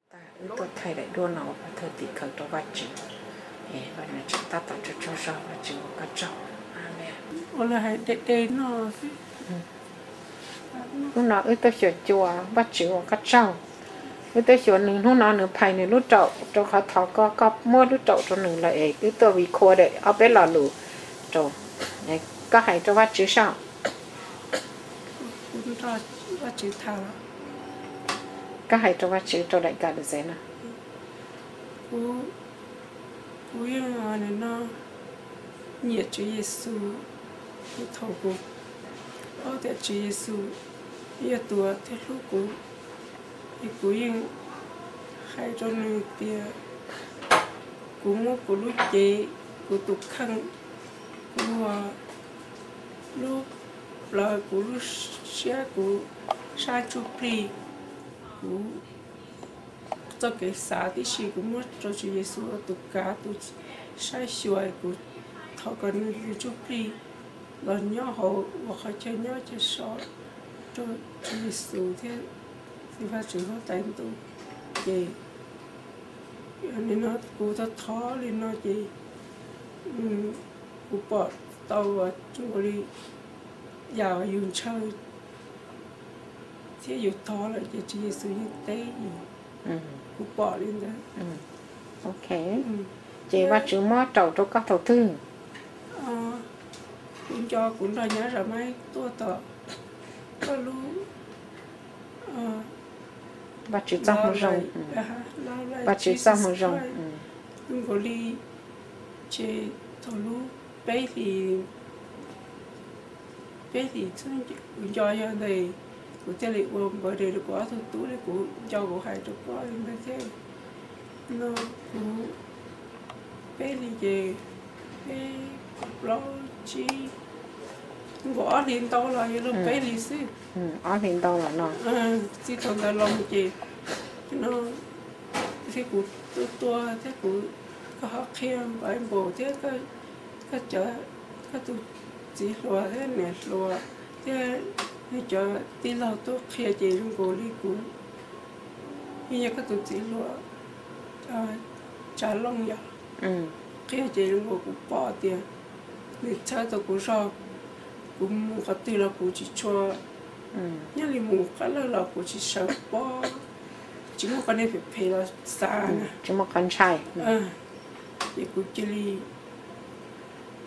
Wb tuaj thaij daim duab no ua pov thawj tim khawv rau Vajtswv, es Vajtswv tseem tab tom tsaug tsaug zog, Vajtswv ua koj tsaug. Amees. Ua li hais de de no xwb. Hnub no wb tuaj xyuas cua, Vajtswv ua koj tsaug. Wb tuaj xyuas nws, hnub no nws phais nws lub raum rau qhov thov koj, koj muab lub raum rau nws lawm es wb tuaj record ob peb lo lus rau. Koj hais rau Vajtswv saib. Koj hais rau Vajtswv rau daim kam ntawm no. Kuv yeej no nyiam Tswv Yexus, thaum kuv paub tias Tswv Yexus yog tus thiaj hlub kuv, es kuv yeej hais rau nws tias kuv muab kuv lub cev, kuv tus kheej, kuv lub plawv, kuv lub siab, kuv sab ntsuj plig, kuv txoj kev xav tib si kuv muab rau Tswv Yexus ua tus kav tus saib xyuas. Kuv thov kom nws tus ntsuj plig los nyob hauv ua qhov chaw nyob chaw so rau Tswv Yexus thiab Vajtswv huab tais ntuj. Ces nim no kuv thov thov li no ces kuv pom tau zoo nkaus li yam uas yus ntshaw thiab yus thov lawm ces Tswv Yexus yeej teb yus. Kuv pom li ntawd. Ok, ces Vajtswv muab raum rau koj thaum twg? Kuv nco kuv nrog nyab Zam Maib tuaj tom koj lub Vajtswv txoj hmoo zoo. Vajtswv txoj hmoo zoo. Zoo nkaus li ces thaum lub peb hlis, peb hlis kuv nco yog ntawd, kuv thiaj li ua npawv de rau kuv ob tug tub li kuv nco kuv hais rau koj li ntawd thiab. No kuv peb hlis ces peb, plaub, tsib, nkaum ob hlis ntau los yog lub peb hlis xwb. Ob hlis ntau los no. Txij thaum ntawd los ces no thiab kuv tuaj tuaj thiab kuv, koj ho qhia Bible thiab koj cov, koj tus txiv hluas thiab niam hluas thiab nws cov tij laug tuaj qhia ces zoo nkaus li kuv yeej yog koj tus txiv hluas Tsav Looj yog qhia ces zoo nkaus kuv pom tias nws txhawb tau kuv zog. Kuv mus qhov twg los kuv tsis tshua, nyob li mus qab lawj los kuv tsis sawv pob, tsis muaj qhov niag phem phem los xav na, tsis muaj qhov ntshai. Ces kuv cia li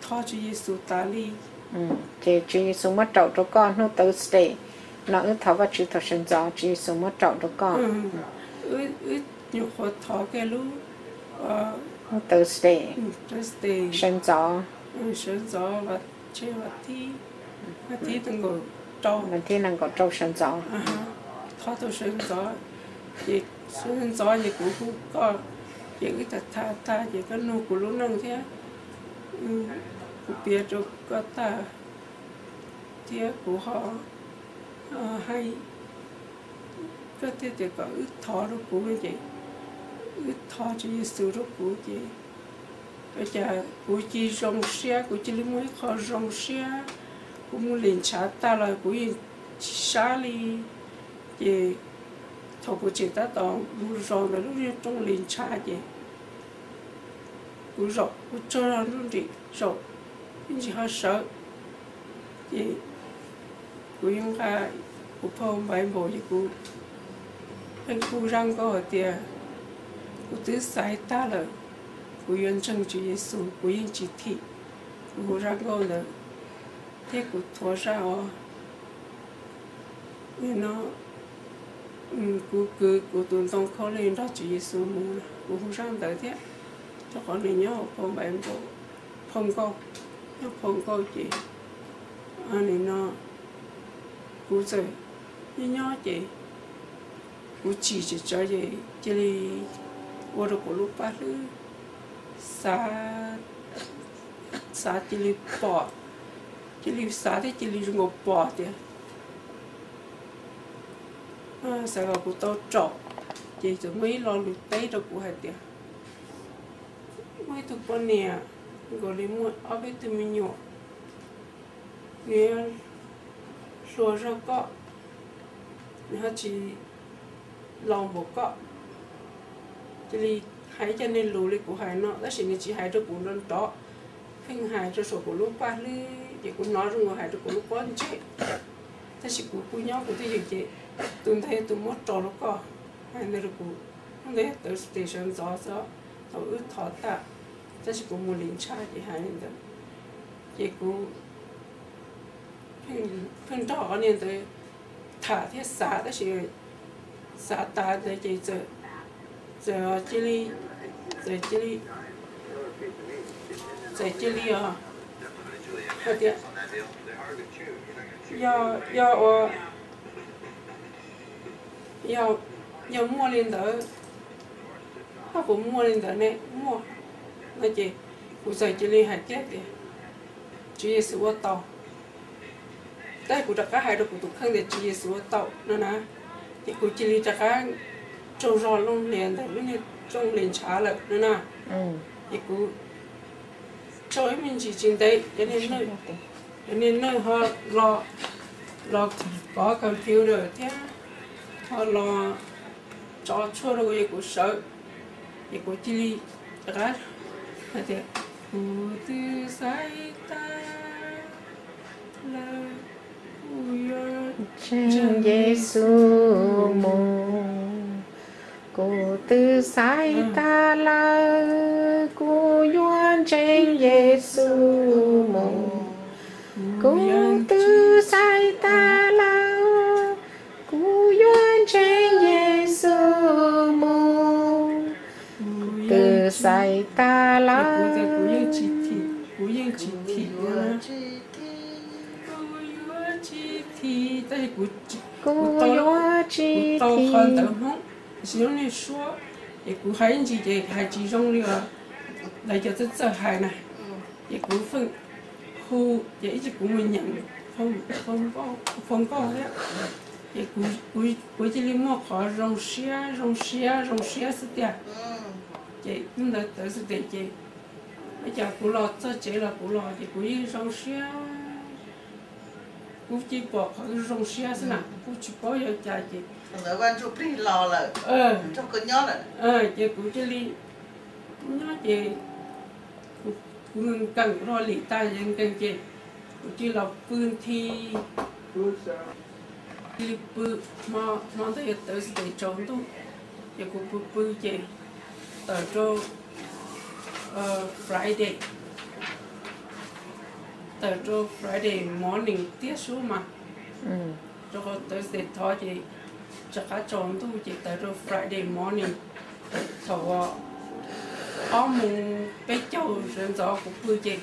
thov Tswv Yexus tas li. Ces Tswv Yexus muab raum rau koj hnub Thursday no, wb thov Vajtswv thaum sawv ntxov, Tswv Yexus muab raum rau koj. Wb nyuam qhuav thov kiag lub Thursday, sawv ntxov, sawv ntxov, vas, tshe vas thib, vas thib nees nkaum rau, vas thib nees nkaum rau sawv ntxov. Thov thaum sawv ntxov, ces sawv ntxov ces kuv hu koj, ces wb tham tham tag ces koj nug kuv lub neej thiab, kuv piav rau koj tag, thiab kuv ho hais koj thiab tias kom wb thov rau kuv no ces wb thov Tswv Yexus rau kuv ces ua cas kuv cia li zoo siab, kuv cia li muaj ib qho zoo siab. Kuv mus lim ntshav tag los kuv yeej tsis sab li. Ces thaum kuv tseem tab tom mus zaum ntawm lub rooj lim ntshav ces kuv zaum kuv tsaug zog nruj nrim zaum ib ntsis ho sawv. Ces kuv yeej nqa kuv phau Npaiv Npaum ces kuv yeej hu zaj nkauj hais tias kuv twb xaiv tag lawm, kuv yuav ntseeg Tswv Yexus, kuv yeej tsis thim. Kuv hu zaj nkauj ntawd thiab kuv thuav zaj os. Nim no kuv kwv kuv tus ntoo khaub lig nrog Tswv Yexus mus, kuv hu zaj ntawd thiab, rau qhov nws nyob hauv phau Npaiv Npaum, phau nkauj, nyob phau nkauj ces nim no kuv txawm nyob nyob ces kuv tsim tsis tsawv ces cia li ua rau kuv lub paj hlwb xav, xav cia li pom, cia li xav thiab cia li zoo nkaus pom tias xav kom kuv tau raum. Ces txawm muaj ib lo lus teb rau kuv hais tias muaj ib tug poj niam nkaus li muaj ob peb tug me nyuam, nws hluas zog koj, nws ho tsis laus npaum koj, cia li hais cov niag lus li kuv hais no, tab sis nws tsis hais rau kuv nrov nrov, pheej hais rau saum kuv lub paj hlwb ces kuv hnov zoo nkaus hais rau kuv lub pob ntseg. Tab sis kuv kuj nyob kuv twj ywm ces tus ntawd yog tus muab ros rau koj, hais ntawd rau kuv. Hnub ntawd yog tawv stage sawv ntxov xwb, thaum wb thov tag, tab sis kuv mus li ntshai ces hais li ntawd. Ces kuv pheej nrog qhov niag ntawd tham thiab xav, tab sis xav tas ntawd ces txawm cia li, txawm cia li, txawm cia li os, hais tias yog, yog ua, yog, yog muaj li ntawd, yog puas muaj li ntawd ne, muaj no ces kuv txawm cia li hais kiag tias Tswv Yexus ua tau. Tab sis kuv rov qab hais rau kuv tus kheej tias Tswv Yexus ua tau no na, ces kuv cia li rov qab tsaug zog looj hlias ntawm lub niag rooj hlis ntshav lawm no na. Ces kuv tsaug ib me ntsis tsis ntev cov niag neeg ho los, los kov computer thiab ho los tso tshuaj rau kuv, ces kuv sawv, ces kuv cia li rov qab hais tias kuv twb xaiv tag lawm, kuv yuav ntseeg Yexus mus. Kuv twb xaiv tag lawm, kuv yuav ntseeg Yexus mus. Kuv twb xaiv tag lawm, kuv yuav ntseeg Yexus mus. Kuv twb xaiv tag lawm. Kuv yeej tsis thim, kuv yuav tsis thim, tab sis kuv, kuv tsis thim. Tab sis lub niag suab, ces kuv hais ib ntsis ces hais tsis zoo li os, lawv cov txawj txawj hais na, ces kuv pheej hu, ces ib tsam kuv mus nyeem phone nkauj thiab, ces kuv cia li muaj qhov zoo siab zoo siab zoo siab xwb tiag. Ces hnub ntawd tawv xwb tiag ces, ua cas kuv los txog tsev los kuv los ces kuv yeej zoo siab, kuv cia li pom qhov zoo siab xwb na, kuv kuj tsis paub yog cas ces, ces kuv cia li nyob ces kuv nkees rau lim tag ces nkees ces kuv cia li los pw nthi, cia li pw, hmo ntawd yog tawv xwb ces tsaus ntuj, ces kuv pw pw ces tawm rau Friday, tawm rau Friday morning tiag sub mas, rau qhov Thursday thov ces rov qab tsaus ntuj ces tawm rau Friday morning, thaum ob moos peb caug sawv ntxov kuv pw ces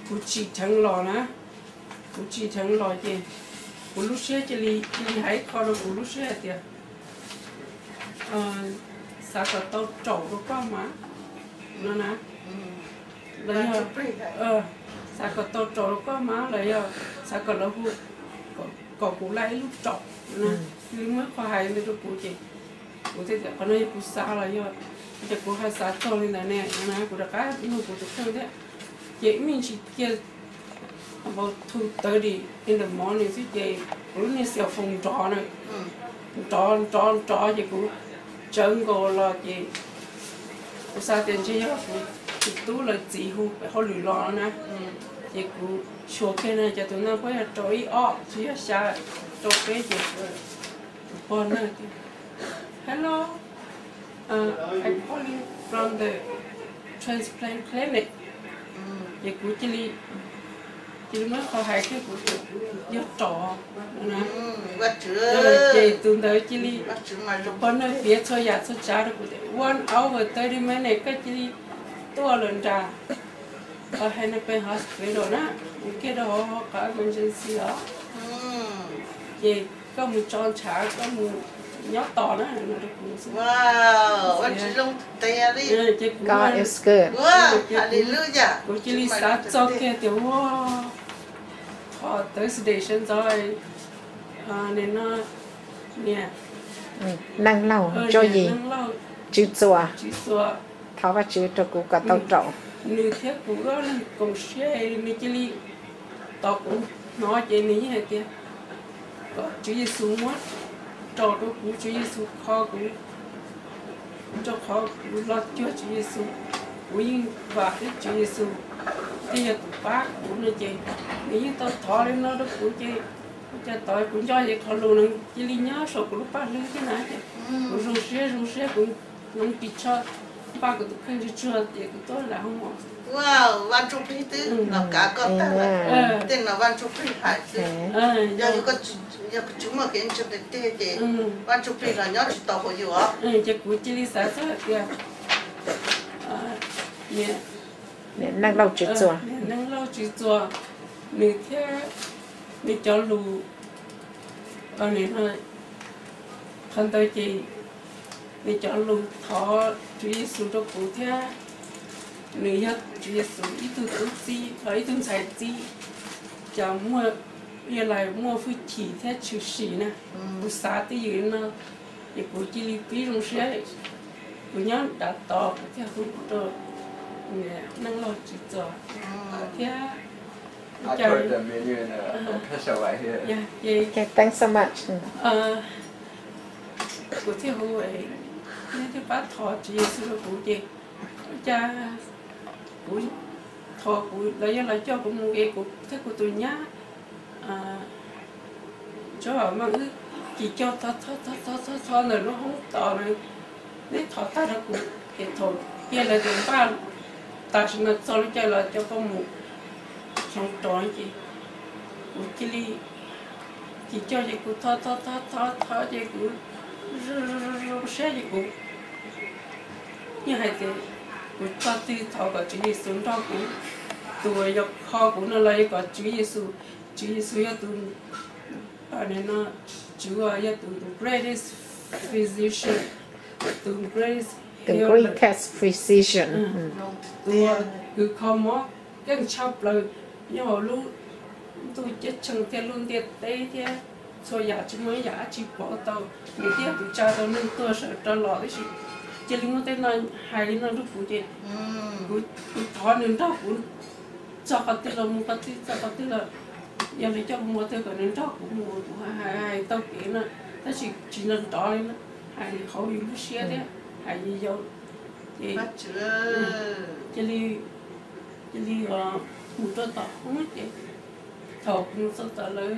kuv tsim dheev los na, kuv tsim dheev los ces kuv lub siab cia li, cia li hais ib qho rau kuv lub siab hais tias xav kom tau raum rau koj mas no na, los yog xav kom tau raum rau koj mas los yog xav kom lawv hu, kom kuv laij ib lub raum no na. Cia li muaj ib qho hais ntawd rau kuv ces kuv thiaj tias qhov no yog kuv xav los yog, ces kuv ho xav txog li ntawd ne no na, kuv rov qab nug kuv tus kheej thiab. Ces ib me ntsis kiag about two thirty in the morning xwb ces kuv lub niag cell phone nrov na, nrov nrov nrov ces kuv tsawv nkaus los ces kuv xav tias ntshe yog kuv tus tub lawv txiv hu pem hauj lwm los na, ces kuv xyuas kiag na ces tus naj puab yog rau ib ob tsis yog xya, rau peb ces kuv pog naj tias, Hello, I'm calling from the transplant clinic. Ces kuv cia li, cia li muab qhov hais thiab kuv tias yog raum na. Ces tus ntawd cia li, pog naj piav txhua yam txhua tsav rau kuv tias one hour thirty minutes koj cia li tuaj lawm nram Hennepin Hospital na, mus kiag rau hauv qhov emergency os. Ces koj mus tso ntshav koj mus nyob tos na no rau kuv xwb. Ces kuv, kuv cia li xav txog kiag tias ua, qhov Thursday sawv ntxov nim no niam, neej laug Ntsuab Yis, Tswv Txuas, thov Vajtswv rau kuv kom tau raum. Nws thiab kuv ob leeg koom siab, nws cia li, tos kuv hnov ces nws yeej hais tias kom Tswv Yexus muab raum rau kuv, Tswv Yexus kho kuv. Rau qhov kuv los cuag Tswv Yexus, kuv yeej vam thiab Tswv Yexus thiaj yog tus pab kuv no ces nws yeej tau thov li no rau kuv ces ua cas tod kuv nco ces qhov lus no cia li nyob saum kuv lub paj hlwb thiab na ces kuv zoo siab zoo siab kuv hloov ris tsho npaj kuv tus kheej tsuag tsuag ces kuv tuaj lam hoo mos. Vaj Ntsuj Plig twb los kav koj tag lawm, tej no Vaj Ntsuj Plig hais xwb. Yog yus, yog tsis muaj kev ntseeg tiag tiag ces Vaj Ntsuj Plig los nyob tsis tau hauv yus os. Ces kuv cia li xav txog hais tias niam Neej Lauj Tswv Txuas, niam Neej Lauj Tswv Txuas, nws thiab nws cov lus, qhov ntawd ces nws cov lus thov Tswv Yexus rau kuv thiab nws yog Tswv Yexus ib tug tub txib los ib tug ntxhais txib, cas muaj, yog lais muaj hwj chim thiab tshwm sim na. Kuv xav twj ywm no ces kuv cia li pib zoo siab, kuv nyob dav tod kuv thiaj hu rau niam Neej Lauj Tswv Txuas thiab. Kuv thiaj hu, nej thiaj pab thov Tswv Yexus rau kuv ces ua cas kuv thov kuv, lawv yog lawv coj kuv mus es kuv thiab kuv tus nyab Tsob Vam Meej wb cim cog thov thov thov thov ntawm lub hoob tos na, neb thov tag rau kuv es thaum kiag lawv tias npaj tam sim no txog lub caij los coj koj mus hloov rov ces kuv cia li cim cog ces kuv thov thov thov thov thov ces kuv zoo siab ces kuv yeej hais tias kuv txog twg thov kom Tswv Yexus nrog kuv, tus uas yog kho kuv no los yog kom Tswv Yexus, Tswv Yexus yog tus, Tswv yog tus greatest physician, tus greatest, tus greatest physician, tus uas kws kho mob keej tshaj plaws nyob hauv lub ntuj ceeb tsheej thiab lub ntiaj teb thiab txhua yam tsis muaj ib yam dab tsi pov tau, nws thiaj tus tsa tau neeg tuag sawv rov los tib si. Cia li muaj tej no hais li no rau kuv ces kuv thov nws nrog kuv txog qhov twg los mus qhov twg, txog qhov twg los yog li coj kuv mus twg kom nws nrog kuv mus, kuv hais tau kev no, tab sis tsis nrov nrov li na, hais li hauv yus lub siab thiab hais li yau ces cia li cia li mus rau tom hoob ces thaum kuv mus txog tom lawv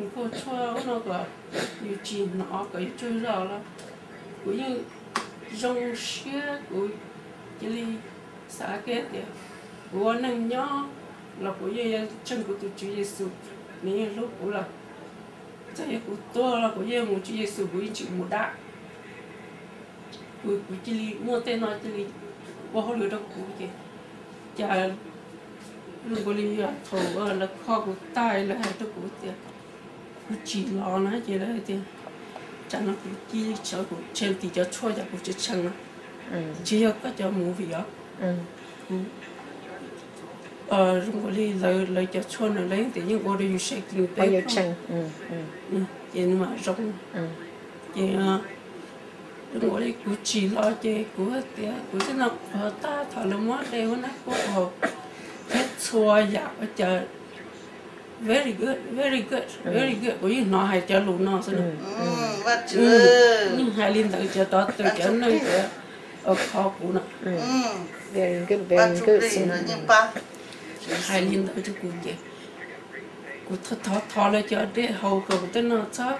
nkuaj tshuaj ub no kom yus tsis hnov kom yus tsaug zog los kuv yeej zoo siab, kuv cia li xav kiag tias kuv ua neej nyob los kuv yeej yuav tsheej kuv tus Tswv Yexus, nws yeej hlub kuv lawm. Txawm yog kuv tuag los kuv yeej mus Tswv Yexus, kuv yeej tsis mus dab. Kuv cia li muaj tej no cia li ua hauj lwm rau kuv ces cas zoo nkaus li thaum lawv kho kuv tag lawv hais rau kuv tias kuv tsim los na ces lawv hais tias tsam no kuv cia li sawv kuv tshem tim cov tshuaj cas kuv tsis tsheej na, tsis yog koj cov movie os. Zoo nkaus li lawv cov tshuaj no lawv yeej tias yeej ua rau yus shaking peb ces nws mam zoo. Ces zoo nkaus li kuv tsim los ces kuv tias kuv thiaj no qhuav tag thaum lawv muab de huab nab kuab haus thiab txhua yam ua cas very good, very good, very good, kuv yeej hnov hais cov lus no xwb na. Yeej hais li ntawd cov doctor cov neeg cov khov kuv no, hais li ntawd rau kuv ces kuv thov thov lawv cov dej haus kom kuv tej no txhob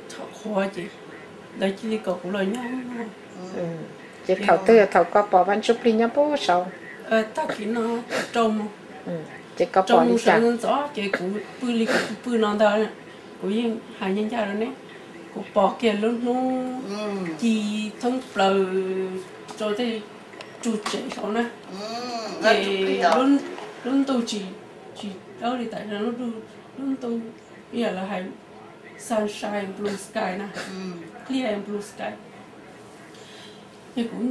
txhob qhuav ces lawv cia li kom kuv los nyob no. Ces thaum twg thaum koj pom Vaj Ntsuj Plig nyob puag saud? Tag kis no rau mus, ces koj pom li cas? Ntxov ces kuv pw li kuv pw no ntag, kuv yeej hais ncaj ncaj rau neb, kuv pom kiag lub hnub ci thoob plaws rau tej ru tsev saud na, ces lub ntuj tsis, tsis dawb li tam sim no, lub ntuj ib yam lawv hais sunshine blue sky na, clear and blue sky. Ces kuv,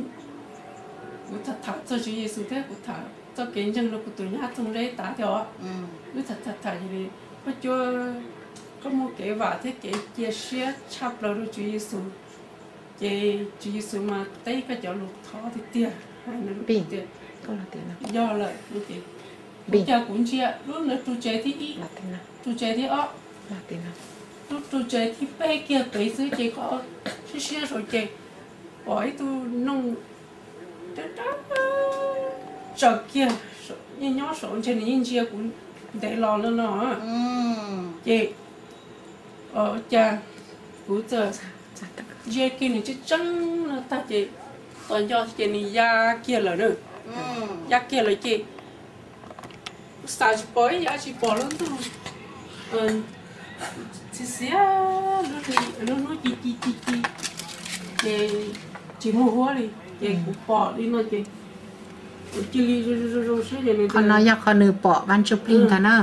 kuv tham tham txog Tswv Yexus thiab kuv tham txoj kev ntseeg rau kuv tus nyab Txooj Zeb tas thiab os. Wb tham tham tham ces koj cuab, koj muaj kev vam thiab kev cia siab tshaj plaws rau Tswv Yexus, ces Tswv Yexus mas teb koj cov lus thov tiag tiag. Yog lawm, kuv cas kuv ntsia lub ntawd ru tsev thib ib, ru tsev thib ob, lub ru tsev thib peb kiag pem xwb ces qhov Siab siab saud ces pom ib tug nooj dawb dawb tsaws kiag, yeej nyob saud ntshe nws yeej ntsia kuv ntev los no no. Ces cas kuv txawm ntsia kiag nws tseeb tseeb no tag ces tos nco ces nws ya kiag lawm na. Ya kiag lawm ces xav tsis pom ib yam tsis pom lub ntuj, txiv xiab lub hnub ci ci ci ci, ces tsis muaj huab li. Ces kuv pom li no ces kuv cia li zoo zoo saib ces nws, qhov no yog qhov nws pom Vaj Ntsuj Plig ntag na.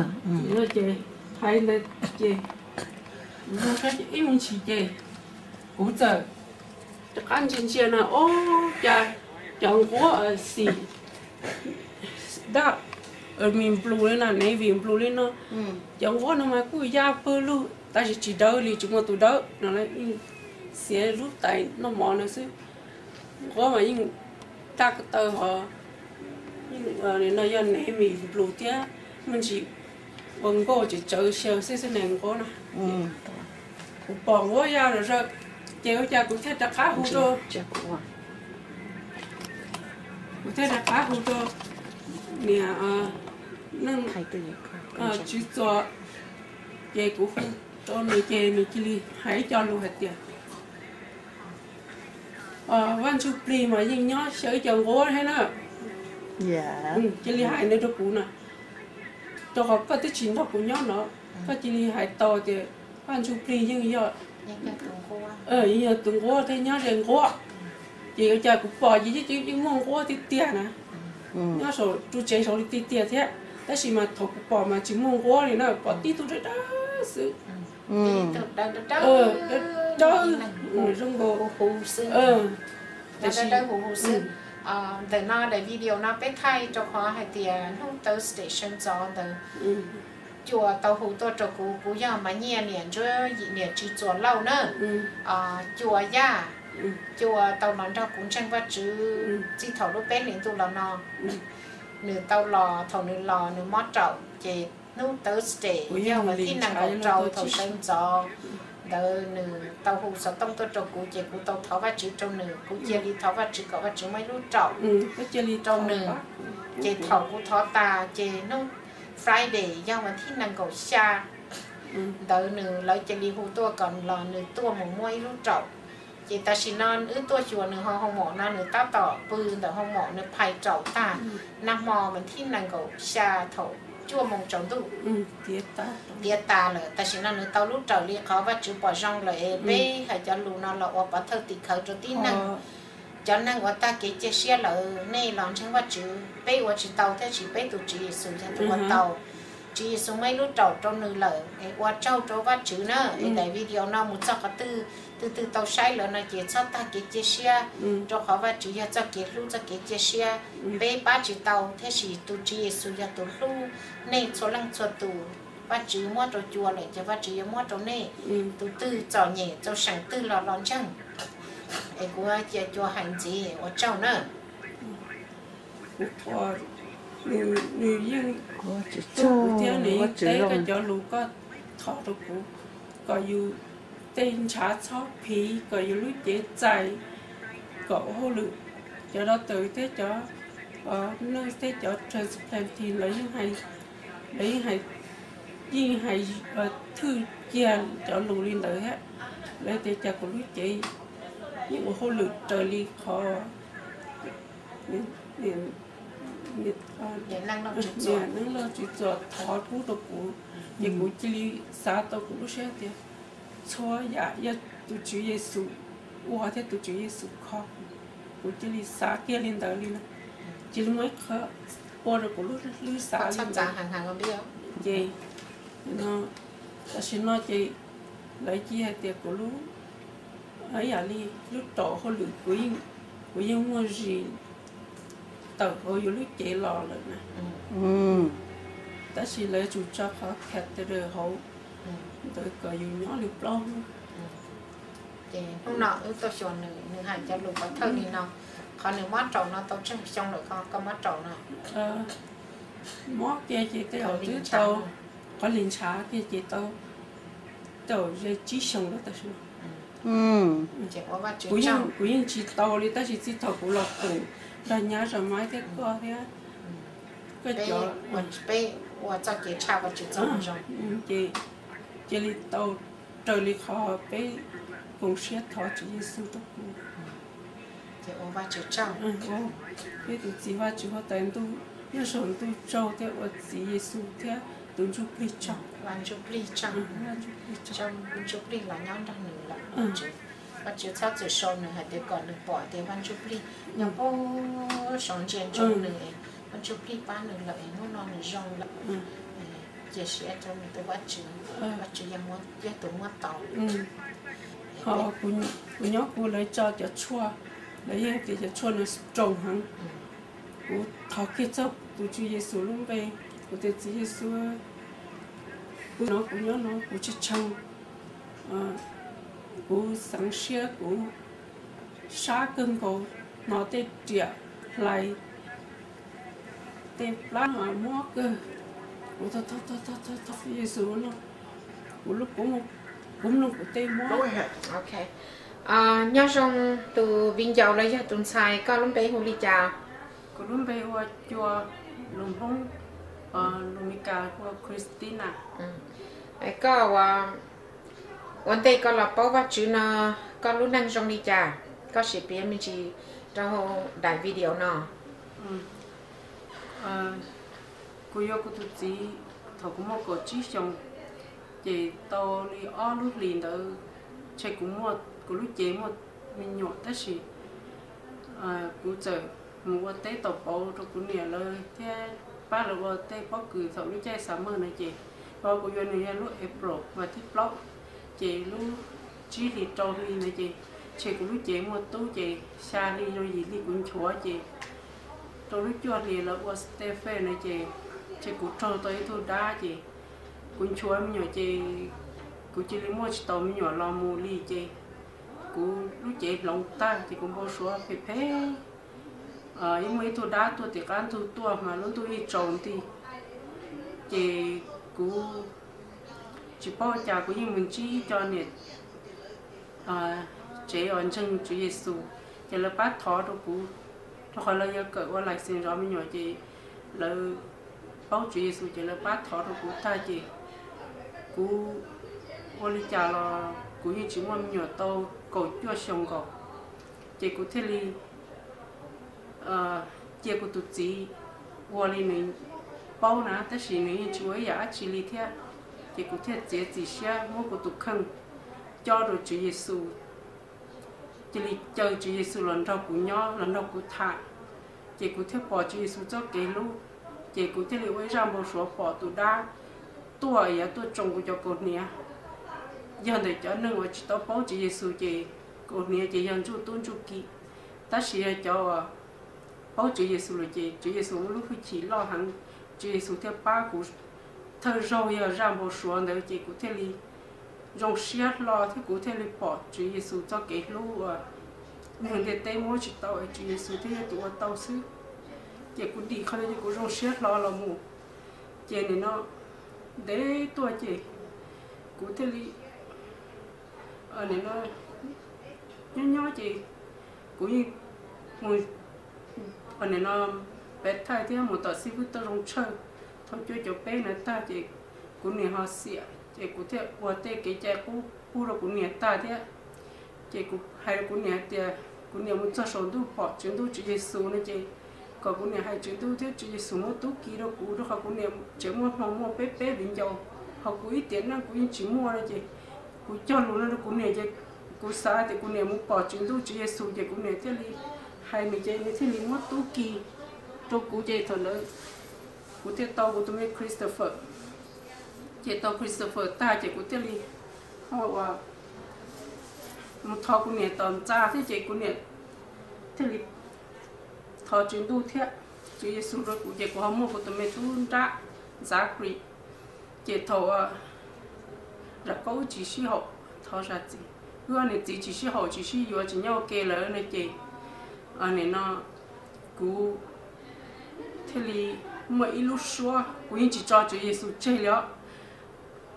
Ces hais ntawd ces kuv zoo saib ces ib me ntsis ces kuv txawm rov qab ntsia ntsia no, o, cas cov nquab xim daj, mis blue li no, navy blue li no. Cov nquab no mas kuj yaj pawg lug tab sis tsis dawb li, tsis muaj tus dawb no, xiav lub tais noj mov no xwb. Nquab mas yeej daj ko taw hos, no yog navy blue thiab, me ntsis ua nkauj ces tsawv xyaw xwb xwb ne nquab na. Kuv pom nquab ya zom zaws, ces ua cas kuv thiaj rov qab hu rau, kuv thiaj rov qab hu rau niam Neej Tswv Txuas, ces kuv hu rau nws ces nws cia li hais ib co lus hais tias, Vaj Ntsuj Plig mas yeej nyob xyaw ib co nquab thiab na. Cia li hais ntawd rau kuv na, rau qhov koj twb tsis nrog kuv nyob no, koj cia li hais tau tias Vaj Ntsuj Plig yeej yog, yeej yog tus nquab thiab nyob ze nquab. Ces ua cas kuv pom ces yeej muaj nquab tiag tiag na, nyob saum ru tsev saud li tiag tiag thiab, tab sis mas thaum kuv pom mas tsis muaj nquab li na, pom tib tug dawb dawb xwb. Dawb, zoo nkaus huv huv xwb. Tab sis dawb huv huv xwb. Ntawm no daim video no peb thaij rau qhov hais tias hnub Thursday sawv ntxov ntawd Cua tau hu tuaj rau kuv, kuv yog Maiv Nyiaj niam Ntsuab Yim niam Tswv Txuas Lauj na. Cua Yaj, Cua tau los nrog kuv ntseeg Vajtswv txij thaum lub peb hlis ntuj los no. Nws tau los, thaum nws los nws mob raum ces hnub Thursday yog vas thib nees nkaum rau thaum sawv ntxov ntawd nws tau hu xov tooj tuaj rau kuv ces kuv tau thov Vajtswv rau nws, kuv cia li thov Vajtswv kom Vajtswv muab ib lub raum rau nws. Ces thaum kuv thov tas ces hnub Friday yog vas thib nees nkaum xya ntawd nws, lawv cia li hu tuaj kom los nws tuaj mus muab ib lub raum. Ces tam sim no wb tuaj xyuas nws hauv hoo maum no nws tab tom pw ntawm hoo maum nws phais raum tag. Nag hmo vas thib nees nkaum xya thaum cuaj moos tsaus ntuj tiav tas lawm, tam sim no nws tau lub raum li qhov Vajtswv pom zoo lawm es peb hais cov lus no los ua pov thawj tim khawv rau tib neeg. Cov neeg uas tag kev cia siab lawm nej los ntseeg Vajtswv, peb ua tsis tau tab sis peb tus Tswv Yexus yog tus ua tau. Tswv Yexus muab ib lub raum rau nws lawm es ua tsaug rau Vajtswv na. Es daim video no mus txog qhov twg, twg twg tau saib lawm no ces txhob tag kev cia siab, rau qhov Vajtswv yog txoj kev hlub txoj kev cia siab. Peb pab tsis tau tab sis tus Tswv Yexus yog tus hlub nej txhua leej txhua tus. Vajtswv muab rau Cua lawm ces Vajtswv yuav muab rau nej. Tus twg txom nyem txaus seem twg los los ntseeg. Es kuv cia Cua hais ntxiv ua tsaug na. Kuv pom nws yeej, kuv thiab nws yeej teb koj cov lus koj thov rau kuv, kom yus tej ntshav txhob phiv, kom yus lub cev txais, kom ua hauj lwm. Cov doctor thiab cov nurse thiab cov transplanting lawv yeej hais, lawv yeej hais, yeej hais thwj kiag cov lus li ntawd thiab. Lawv tias cas kuv lub cev yeej ua hauj lwm raws li qhov niam Neej Lauj Tswv Txuas thov pub rau kuv, ces kuv cia li xav tau kuv lub siab tias txhua yam yog tus Tswv Yexus ua thiab tus Tswv Yexus kho. Kuv cia li xav kiag li ntawd li na, cia li muaj ib qho ua rau kuv lub hlwb xav li ntawd. Ces tam sim no ces lawv cia hais tias kuv lub, ib yam li lub raum hauj lwm, kuv yeej muaj zis tawm hauv yus lub cev los lawm na. Tab sis lawv yuav tsum tso qhov catheter hauv ntawd kom yus nyob li plaub hnub. Ces hnub no wb tuaj xyuas nws, nws hais cov lus pov thawj li no. Qhov nws mob raum no tau tsawg xyoo lawm koj mob raum no? Mob kiag ces tej zaum twb tau, qhov li ntshav kiag ces tau, tau ze tsib xyoo lawm tam sim no. Kuv yeej tsis tau li, tab sis txij thaum kuv los koom nrog nyab Zam Maib thiab koj thiab, koj cov, peb ua txoj kev tshaj Vajtswv txoj moo zoo, ces cia li tau raws li qhov peb koom siab thov Tswv Yexus rau kuv. Peb tus txiv Vajtswv huab tais ntuj, nyob saum ntuj tsaug thiab ua txiv Yexus thiab tus ntsuj plig tsaug. Ntsuj plig los nyob nrog nws lawm. Vajtswv txhob txwm sau nws hais tias kom nws pom tias Vaj Ntsuj Plig nyob puag saum ntsia ntsoov nws, Vaj Ntsuj Plig pab nws lawm es hnub no nws zoo lawm. Cia siab rau nws tus Vajtswv, Vajtswv yog tus muab tau. Ho kuv nyob kuv lawv tso cov tshuaj, lawv yeej tias cov tshuaj no strong heev. Kuv thov kiag txog tus Tswv Yexus lub npe, kuv tias Tswv Yexus, kuv no kuv nyob no kuv tsis tsheej, kuv xeev siab kuv sab kawg nkaus, hnov tej riam hlais, tej plab muab kawg, kuv thov Tswv Yexus no, kuv, kuv mloog kuv tej muab. Nyob zoo tus viv ncaus los yog tus ntxhais, koj lub npe hu li cas? Kuv lub npe hu ua Cua, lus Hmoob, lus Meskas hu ua Christina. Koj ua ntej koj los paub Vajtswv no, koj lub neej zoo li cas? Koj sim piav me ntsis rau daim video no. Kuv yuav kuv tus txiv thaum kuv muaj kaum tsib xyoos, ces tau li ob lub hlis ntawd, ntshe kuv, kuv lub cev muaj me nyuam tab sis kuv txawm mus ua teb tau pauv rau kuv niam lawv thiab pab lawv ua tej pob kws thaum lub caij summer no ces, kuv yuav nws yog lub April vas thib plaub, ces lub tsib hlis rau hli no ces ntshe kuv lub cev muaj tub ces xya hli rau yim hli kuv nchuav ces rau lub cuaj hli lawv ua stay fair no ces ntshe kuv raug tau ib tug dab ces kuv nchuav me nyuam ces kuv cia li muaj tsis tau me nyuam los mus li ces kuv lub cev hloov tag ces kuv npau suav phem phem, yeej muaj ib tug dab tuaj tim qab ntug tuaj mas lub ntuj yeej tsaus nti. Ces kuv tsis paub ua cas kuv yeej mus ntsib ib co niam tsev uas ntseeg Tswv Yexus, ces lawv pab thov rau kuv, rau qhov lawv yuav kawm ua license zov me nyuam ces lawv paub Tswv Yexus ces lawv pab thov rau kuv tag ces kuv ua li cas los kuv yeej tsis muaj me nyuam tau kaum cuaj xyoo nkaus. Ces kuv thiaj li cia kuv tus txiv ua li nws paub na, tab sis nws yeej tsis ua ib yam dab tsi li thiab. Ces kuv thiaj txiav txim siab muab kuv tus kheej cob rau Tswv Yexus, cia li caw Tswv Yexus los nrog kuv nyob los nrog kuv tham. Ces kuv thiaj pom Tswv Yexus txoj kev hlub, ces kuv thiaj li ua ib zaj npau suav pom tus dab tuaj yav tuaj tsoo kuv cov kaus hniav. Yog ntawm cov neeg uas tsis tau paub Tswv Yexus ces kaus hniav ces yog ntsuj tub ntsuj ki, tab sis yog cov uas paub Tswv Yexus lawm ces Tswv Yexus muaj lub hwj chim loj heev, Tswv Yexus thiaj pab kuv. Thawj zaug yog zaj npau suav ntawd ces kuv thiaj li zoo siab hlo thiab kuv thiaj li pom Tswv Yexus txoj kev hlub uas neeg ntiaj teb muab tsis tau es Tswv Yexus thiaj yog tus ua tau xwb. Ces kuv dim qhov ntawd ces kuv zoo siab hlo los mus. Ces nim no ntev tuaj ces kuv thiaj li, nim no nyob nyob ces kuv yeej mus nim no peb thaij thiab mus tom xib fwb Toj Zoo Tshawj thaum cuaj caum peb na tag ces kuv niam ho xiam ces kuv thiaj ua tej kev cai qub pub rau kuv niam tag thiab. Ces kuv hais rau kuv niam hais tias kuv niam mus txog saum ntuj pom Tswv Ntuj Tswv Yexus no ces kom kuv niam hais Tswv Ntuj thiab Tswv Yexus muab tub ki rau kuv, rau qhov kuv niam tseem muaj hmoo muaj peb peb viv ncaus, ho kuv ib tiam neej kuv yeej tsis muaj no ces kuv cog lus no rau kuv niam ces kuv xav tias kuv niam mus pom Tswv Ntuj Tswv Yexus ces kuv niam thiaj li hais nws ces nws thiaj li muab tub ki rau kuv ces thaum ntawd kuv thiaj tau kuv tus me Christopher. Ces tau Christopher tag ces kuv thiaj li ua mus thov kuv niam tom ntxa thiab ces kuv niam thiaj li thov Tswv Ntuj thiab Tswv Yexus rau kuv ces kuv ho muaj kuv tus me tub nrab Zachary. Ces thaum nram qaum wb tsis sib haum, thov zam txim, wb ob niam txiv tsis sib haum tsis sib yuav tsis nyob ua ke lawm no ces nim no kuv thiaj li muaj ib lub suab, kuv yeej tsis tso Tswv Yexus tseg li os.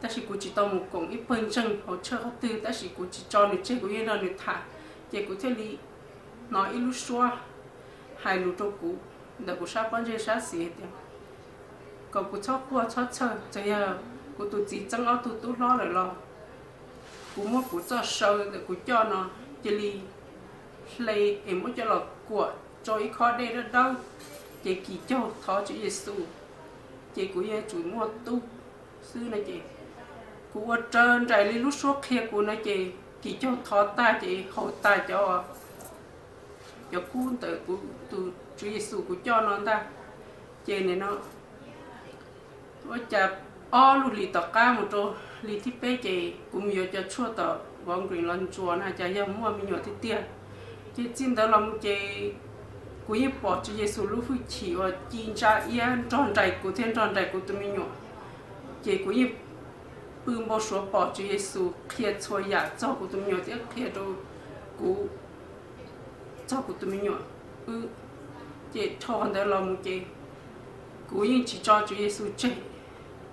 Tab sis kuv tsis tau mus koom ib pawg ntseeg hauv church qhov twg, tab sis kuv tsis tso nws tseg, kuv yeej nrog nws tham. Ces kuv thiaj li hnov ib lub suab hais lus rau kuv ntawm kuv sab pob ntseg sab xis hais tias kom kuv txhob quaj txhob txhawj, txawm yog kuv tus txiv txeeb ob tug tub hlob lawm los kuv muab kuv txoj saw ntawm kuv coj no cia li hle es muab coj los kuam rau ib khob dej dawb dawb, ces kis caug thov Tswv Yexus, ces kuv yeej yuav tsum muaj tub xwb no ces kuv ua raws nraim li lub suab qhia kuv no ces kis caug thov tag ces haus tas cov, cov kub ntawm kuv tus Tswv Yexus kuv coj no ntag. Ces nim no ua cas ob lub hlis tom qab mus rau hli thib peb ces kuv mus yuav cov tshuaj tom Walgreens los ntsuas na cas yog muaj me nyuam tiag tiag. Ces txij ntawd los mus ces kuv yeej pom Tswv Yexus lub hwj chim uas ci ntsa iab nrog nraim kuv thiab nrog nraim kuv tus me nyuam. Ces kuv yeej pw npau suav pom Tswv Yexus qhia txhua yam txog kuv tus me nyuam thiab qhia rau kuv txog kuv tus me nyuam wb. Ces dhau qhov ntawd los mus ces kuv yeej tsis tso Tswv Yexus tseg,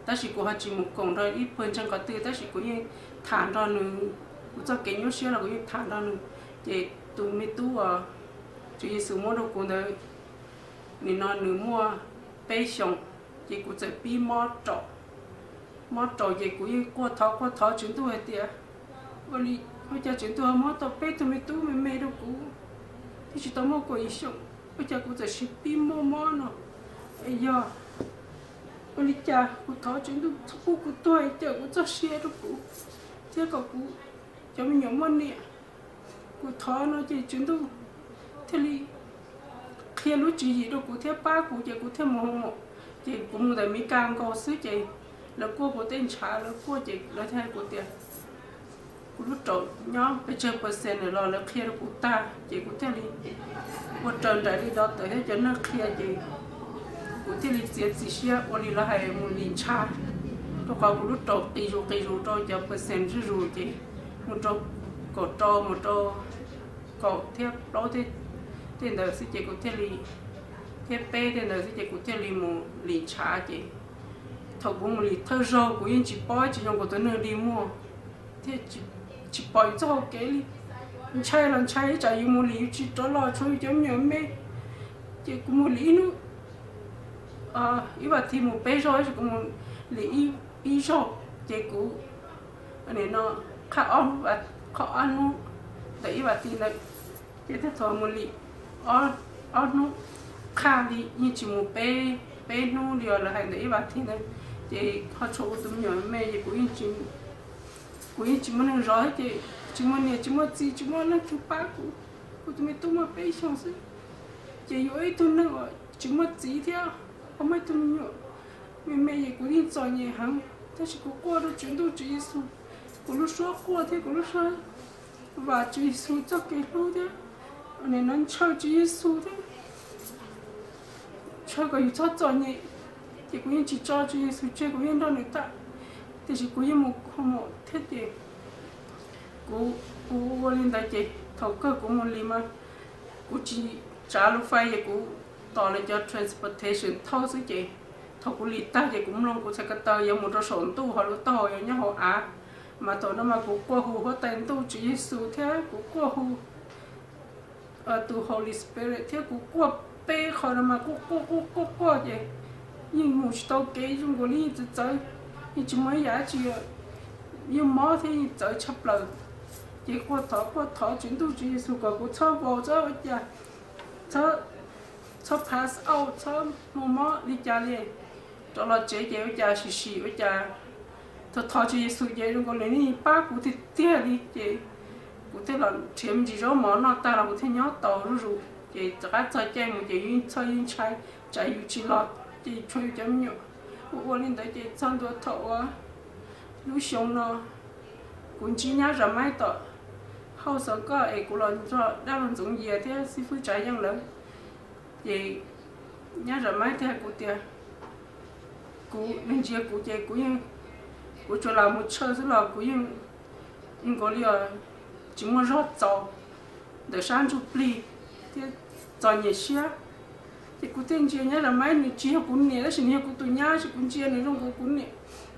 tab sis kuv ho tsis mus koom nrog ib pawg ntseeg qhov twg, tab sis kuv yeej tham nrog nws, kuv txoj kev nyuaj siab los kuv yeej tham nrog nws. Ces tus me tub uas Tswv Yexus muab rau kuv ntawd, nim no nws muaj peb xyoos, ces kuv txawm pib mob raum. Mob raum ces kuv yeej quaj thov quaj thov Tswv Ntuj hais tias, ua li, ua cas Tswv Ntuj ho muab tau peb tug me tub me me rau kuv, twb tsis tau muaj kaum ib xyoos, ua cas kuv txawm sis pib muaj mob no? Es yog ua li cas kuv thov Tswv Ntuj txhob pub kuv tuag, cawm kuv txoj sia rau kuv, thiab kom kuv cov me nyuam muaj niam. Kuv thov no ces Tswv Ntuj thiaj li qhia lub tswv yim rau kuv thiab pab kuv ces kuv thiaj mus hoo maum. Ces kuv mus ntawm Mes Kas nkaus xwb ces lawv kuaj kuv tej ntshav, lawv kuaj ces lawv thiaj hais kuv tias kuv lub raum nyob pes tsawg percent lawm los lawv qhia rau kuv tag ces kuv thiaj li ua raws nraim li doctor thiab cov neeg qhia ces kuv thiaj li txiav txim siab ua li lawv hais mus lim ntsha, rau qhov kuv lub raum qis zus qis zus rau cov percent zuj zus ces mus rau kaum rau mus rau kaum thiab plaub tej ntawd xwb ces kuv thiaj li, thiab peb tej ntawd xwb ces kuv thiaj li mus lim ntsha ces thaum kuv mus lim thawj zaug kuv yeej tsis paub tsis zoo kuv tus neeg dig muag thiab tsis pom yus txoj hau kev li. Ntshai los ntshai ib tsam yus mus lim yus tsis rov los tshuav yus cov me nyuam me. Ces kuv mus lim ib hnub, ib vas thiv mus peb zaug tab sis kuv mus lim ib zaug ces kuv nim no qhaj ob hnub, qhaj ob hnub ntawm ib vas thiv ntawd. Ces thiaj thaum mus lim ob hnub qhaj li yeej tsis mus peb, peb hnub li os lawv hais ntawm ib vas thiv ntawd. Ces ho tshuav kuv tus me nyuam me ces kuv yeej tsis muaj neeg zov thiab ces tsis muaj niam tsis muaj txiv tsis muaj leej twg pab kuv. Kuv tus me tub muaj peb xyoos xwb ces yus ib tug neeg uas tsis muaj txiv thiab ho muaj ib tug me nyuam me me ces kuv yeej txom nyem heev tab sis kuv quaj rau Tswv Ntuj Tswv Yexus, kuv lub suab quaj thiab kuv lub suab vam Tswv Yexus txoj kev hlub thiab nim no ntshaw Tswv Yexus thiab ntshaw kom yus txhob txom nyem. Ces kuv yeej tsis tso Tswv Yexus tseg, kuv yeej nrog nws tham, tiam sis kuv yeej mus hoo maum thiab ces kuv, kuv ua li ntawd ces thaum kawg kuv mus lim mas kuv tsis tsav lus fais ces kuv tos lawv cov transportation thauj xwb ces thaum kuv lim tag ces kuv mloog kuv txhais ko taw yuav mus rau saum ntuj ho lub taub hau yuav nyob hauv av. Mas thaum no mas kuv quaj hu huab tais ntuj Tswv Yexus thiab kuv quaj hu tus Holy Spirit thiab kuv quaj peb qho no mas quaj quaj quaj quaj quaj ces yeej mus tsis tau kev, zoo nkaus li yeej txawv txawv, yeej tsis muaj ib yam dab tsi, yeej mob thiab yeej txawv tshaj plaws. Ces quaj thov quaj thov Tswv Ntuj Tswv Yexus kom kuv txhob vau, txhob ua cas, txhob pass out, txhob muaj mob li cas li. Rov los tsev ces ua cas sim sim ua cas thov thov Tswv Yexus ces zoo nkaus li nws pab kuv tiag tiag li ces kuv thiaj los nrhiav me ntsis zaub mov noj tag los kuv thiaj nyob tau zuj zus. Ces rov qab txog caij mus ces yus yeej txhawj yeej ntshai tsam yus tsis los ces tshuav yus cov me nyuam. Ua ua li ntawd ces txog ntua thaum uas lub xyoo no kuv ntsib nyab Zam Maib tom hauj xov koj es kuv los nrog dab laug Ntxoov Yias thiab xib fwb Tsav Yeej lawv. Ces nyab Zam Maib thiaj hais kuv tias, kuv, nws ntsia kuv ces kuv yeej, kuv tsuas lam mus tshawj xwb los kuv yeej nkaus li os tsis muaj zog txaus ntawm sab ntsuj plig thiab txom nyem siab. Ces kuv thiaj ntsia nyab Zam Maib, nws tsis yog kuv niam tab sis nws yog kuv tus nyab, tab sis kuv ntsia nws zoo nkaus kuv niam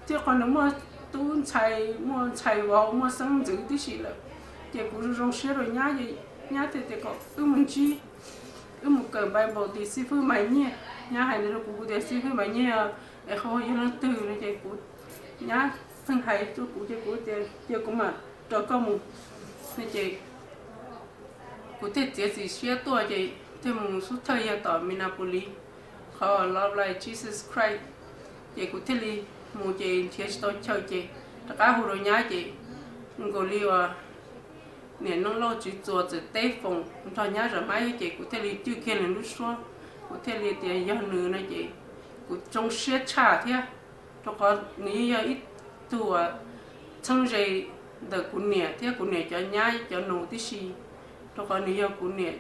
thiab qhov nws muaj tub ntxhais, muaj ntxhais vauv, muaj xeeb ntxwv tib si lawm. Ces kuv zoo zoo siab rau nyab, nyab thiaj tias kom wb mus ntsib, wb mus kawm Bible tim xib fwb Maiv Nyiaj. Nyab hais ntawd rau kuv, kuv tias xib fwb Maiv Nyiaj es qhov yog leej twg no ces kuv, nyab pheej hais rau kuv ces kuv tias cia kuv mam nrog koj mus no ces kuv thiaj txiav txim siab tuaj ces thiaj mus xub thawj yog tom Minneapolis, qhov Love Life Jesus Christ. Ces kuv thiaj li mus ces nrhiav tsis tau chaw ces rov qab hu rau nyab ces nkaus li uas niam Neej Lauj Tswv Txuas txawm teb foos nrog nyab zam mab ces kuv thiaj li cwj kiag nws lub suab, kuv thiaj li tias yog nws no ces kuv zoo siab tshaj thiab, rau qhov nws yeej yog ib tug uas txheeb ze ntawm kuv niam thiab kuv niam cov nyab cov nus tib si, rau qhov nws yog kuv niam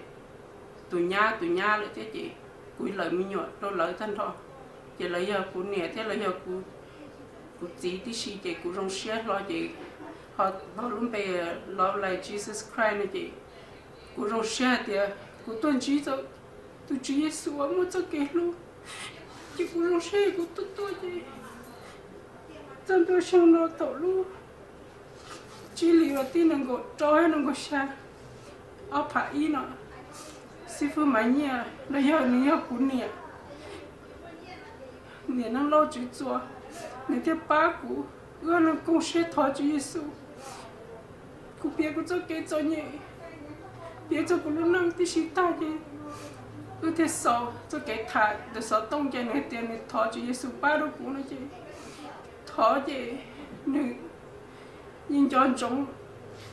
tus nyab tus nyab lawm thiab ces kuv lawv me nyuam rau lawv tag nrho, ces lawv yog kuv niam thiab lawv yog kuv txiv tib si ces kuv zoo siab hlo ces ho lub npe Love Life Jesus Christ no ces kuv zoo siab hais tias kuv tuaj ntsib tus Tswv Yexus uas muaj txoj kev hlub, ces kuv zoo siab kuv tuaj tuaj ces txog ntua xyoo no thaum lub tsib hlis vas thib nees nkaum rau nees nkaum xya, ob phav ib no, xib fwb Maiv Nyiaj los yog nws yog kuv niam, niam Neej Lauj Tswv Txuas, nws thiaj pab kuv, wb ua neeg koom siab thov Tswv Yexus. Kuv piav kuv txoj kev txom nyem, piav txog kuv lub neej tib si tag ces wb thiaj xaus txoj kev tham ntawm xov tooj ces nws hais tias nws thov Tswv Yexus pab rau kuv no ces thov ces nws yeej nco ntsoov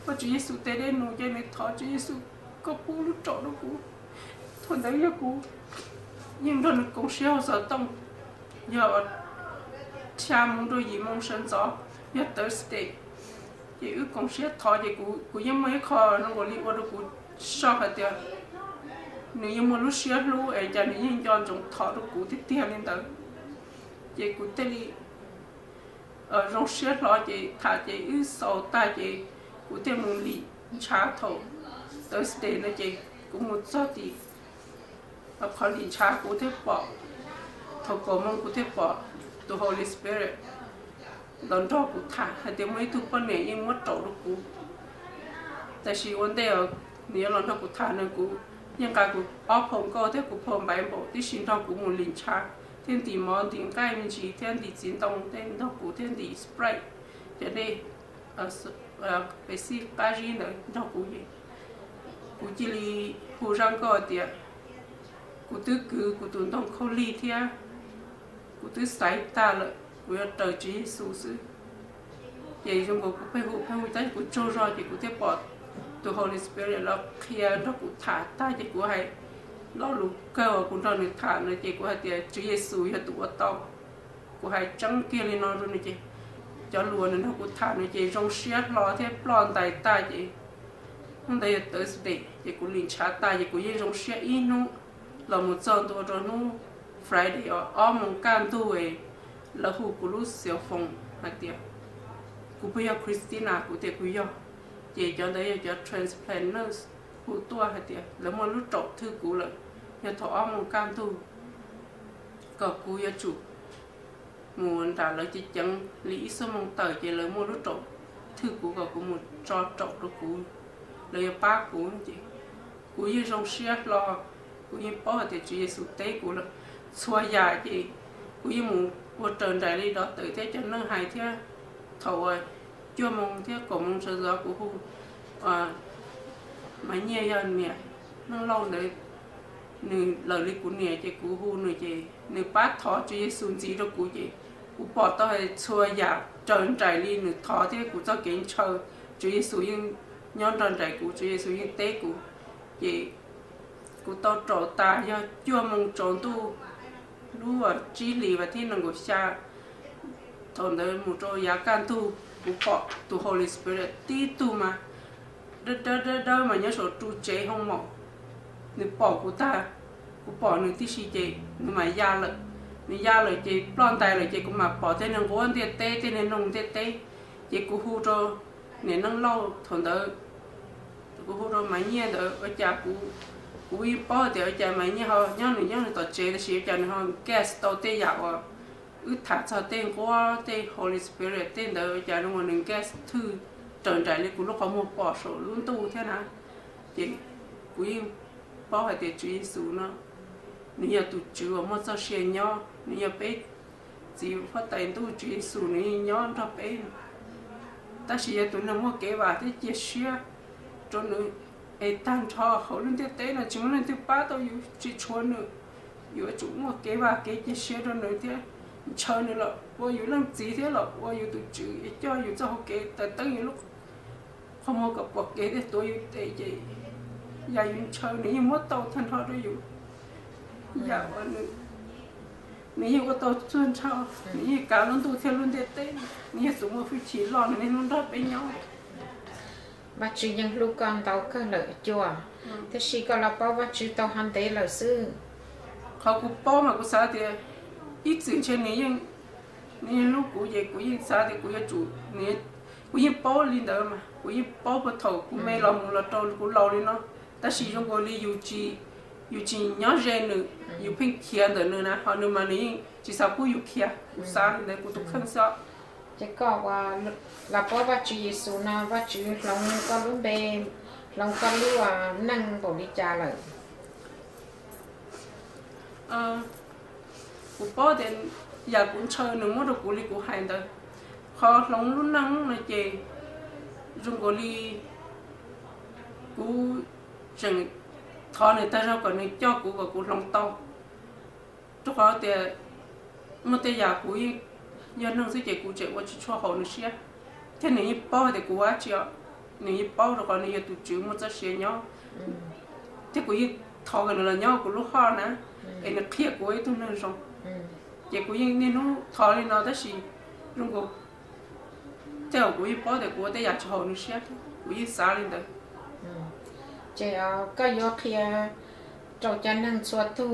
Vajtswv Yexus tes dej num ces nws thov Tswv Yexus kom pub lub raum rau kuv. Thaum ntawd yog kuv yeej nrog nws koom siab hauv xov tooj, yog tshav mus rau yim moo sawv ntxov, yog Thursday, ces wb koom siab thov ces kuv yeej muaj ib qho zoo nkaus li ua rau kuv soj hais tias nws yeej muaj lub siab hlub es cas nws yeej nco ntsoov thov rau kuv tiag tiag li ntawd. Ces kuv thiaj li zoo siab hlo ces tham ces wb xaus tag ces kuv thiaj mus lim ntshav thaum Thursday no ces kuv mus txog tim qhov lim ntshav kuv thiaj pom, thaum kaum moo kuv thiaj pom tus Holy Spirit los nrog kuv tham hais tias muaj ib tug poj niam yeej muab raum rau kuv. Tab sis ua ntej nws yuav los nrog kuv tham no kuv yeej nqa kuv ob phone nkauj thiab kuv phone Bible tib si nrog kuv mus lim ntshav thiab ntim mov ntim nqaij me ntsis thiab ntim txiv ntoo tej nrog kuv thiab ntim Sprite, cov dej pepsi qab zib ntawd nrog kuv. Kuv cia li hu zaj nkauj tias kuv twb kwv kuv tus ntoo khaub lig thiab kuv twb xaiv tag lawm kuv yuav raws Tswv Yexus xwb. Ces zoo nkaus kuv pheej hu pheej hu tab sis kuv tsaug zog ces kuv thiaj pom tus Holy Spirit los qhia nrog kuv tham tag ces kuv hais lo lus kawg uas kuv nrog nws tham no ces kuv hais tias Tswv Yexus yog tus ua tau. Kuv hais tseeb kiag li no rau nws ces cov lus nws nrog kuv tham no ces zoo siab hlo thiab ploj ntais tag ces hnub ntawd yog Thursday ces kuv lim ntshav tag ces kuv yeej zoo siab ib hnub los mus txog ntua rau hnub Friday os ob moos kaj ntug lawv hu kuv lub xyel foos hais tias kuv puas yog Christina, kuv tias kuv yog. Ces cov ntawd yog cov transplant nurse hu tuaj hais tias lawv muaj lub raum thwj kuv lawm, yog thaum ob moos kaj ntug kom kuv yuav tsum mus nram lawv ceev ceev li ib xuab moos tawm ces lawv muaj lub raum thwj kuv kom kuv mus tso raum rau kuv, lawv yuav pab kuv ces kuv yeej zoo siab hlo. Kuv yeej paub hais tias Tswv Yexus teb kuv lawm txhua yam ces kuv yeej mus ua raws nraim li dov tawm thiab cov neeg hais thiab. Thaum uas cuaj moos thiab kaum moos sawv ntxov kuv hu Maiv Nyiaj yog niam Neej Lauj ntawd, nws lawm li kuv niam ces kuv hu nws ces nws pab thov Tswv Yexus ntxiv rau kuv ces kuv pom tau hais txhua yam raws nraim li nws thov thiab kuv txoj kev ntshaw, Tswv Yexus yeej nyob nrog nraim kuv, Tswv Yexus yeej teb kuv. Ces kuv tau raum tas yog cuaj moos tsaus ntuj lub tsib hlis vas thib nees nkaum xya. Thaum ntawd mus rau yav kaj ntug kuv pom tus Holy Spirit tib tug mas dawb dawb dawb dawb mas nyob saum ru tsev hoo maum. Nws pom kuv tag, kuv pom nws tib si ces nws mas ya lawm. Nws ya lawm ces ploj ntais lawm ces kuv mam pom tej niag nquab ntiaj teb tej niag noog ntiaj teb. Ces kuv hu rau niam Neej Lauj thaum ntawd, kuv hu rau Maiv Nyiaj ntawd ua cas kuv, kuv yeej paub tias ua cas Maiv Nyiaj ho nyob nws nyob nws tom tsev tab sis ua cas nws ho guess tau tej yam uas Wb tham txog tej nquab, tej Holy Spirit tej ntawd, cas zoo uas nws nkag thwj raws nraim li kuv lub qhov muag pom saum lub ntuj thiab na. Ces kuv yeej paub hais tias Tswv Yexus no, nws yog tus Tswv uas muaj txoj sia nyob, nws yog peb txiv huab tais ntuj. Tswv Yexus nws yeej nyob nrog peb, tab sis yog tus neeg muaj kev vam thiab cia siab rau nws, es tag nrho hauv lub ntiaj teb no tsis muaj leej twg pab tau yus tsis tshua nws. Yuav tsum muaj kev vam kev cia siab rau nws thiab ntshaw nws los ua yus leej txiv thiab los ua yus tus Tswv, es coj yus txoj hau kev, taws teeb yus lub qhov muag kom pom kev thiab tuav yus tes, ces yam yus ntshaw nws yeej muab tau tag nrho rau yus. Yam uas nws yeej ua tau tag nrho, nws yeej kav lub ntuj thiab lub ntiaj teb, nws yog tus muaj hwj chim loj, nws niaj hnub nrog peb nyob. Vajtswv yeej hlub koj ntau kawg lawm Cua, tiam sis koj los paub Vajtswv tau hov ntev lawm xwb. Qhov kuv paub mas kuv xav tias ib txwm ntshe nws yeej, nws yeej hlub kuv, ces kuv yeej xav tias kuv yuav tsum, kuv yeej paub li ntawd mas, kuv yeej paub puag thaum kuv me los mus los rau kuv laus li no. Tab sis zoo nkaus li yus tsis, yus tsis nyob ze nws, yus pheej khiav ntawm nws na, ho nws mas nws yeej tsis xav pub yus khiav. Kuv xav li ntawd, kuv tus kheej xwb. Ces koj ua, los paub Vajtswv Yexus no, Vajtswv hloov koj lub npe, hloov koj lub neej npaum li cas lawm? Kuv paub tias yam kuv ntshaw nws muab rau kuv li kuv hais ntawd. Qhov hloov lub neej no ces zoo nkaus li kuv tseem thov nws tag zog kom nws coj kuv kom kuv hloov tau. Rau qhov tias muaj tej yam kuv yog neeg xwb ces kuv tseem ua tsis tshua haum nws siab, thiab nws yeej paub tias kuv ua dab tsi os. Nws yeej paub rau qhov nws yog tus Tswv muaj txoj sia nyob, thiab kuv yeej thov kom nws los nyob kuv lub hoj na, es nws qhia kuv ua ib tug neeg zoo. Ces kuv yeej niaj hnub thov li no tab sis zoo nkaus tej zaum kuv yeej paub tias kuv ua tej yam tsis haum nws siab, kuv yeej xav li ntawd. Ces koj yuav qhia rau cov neeg txhua tug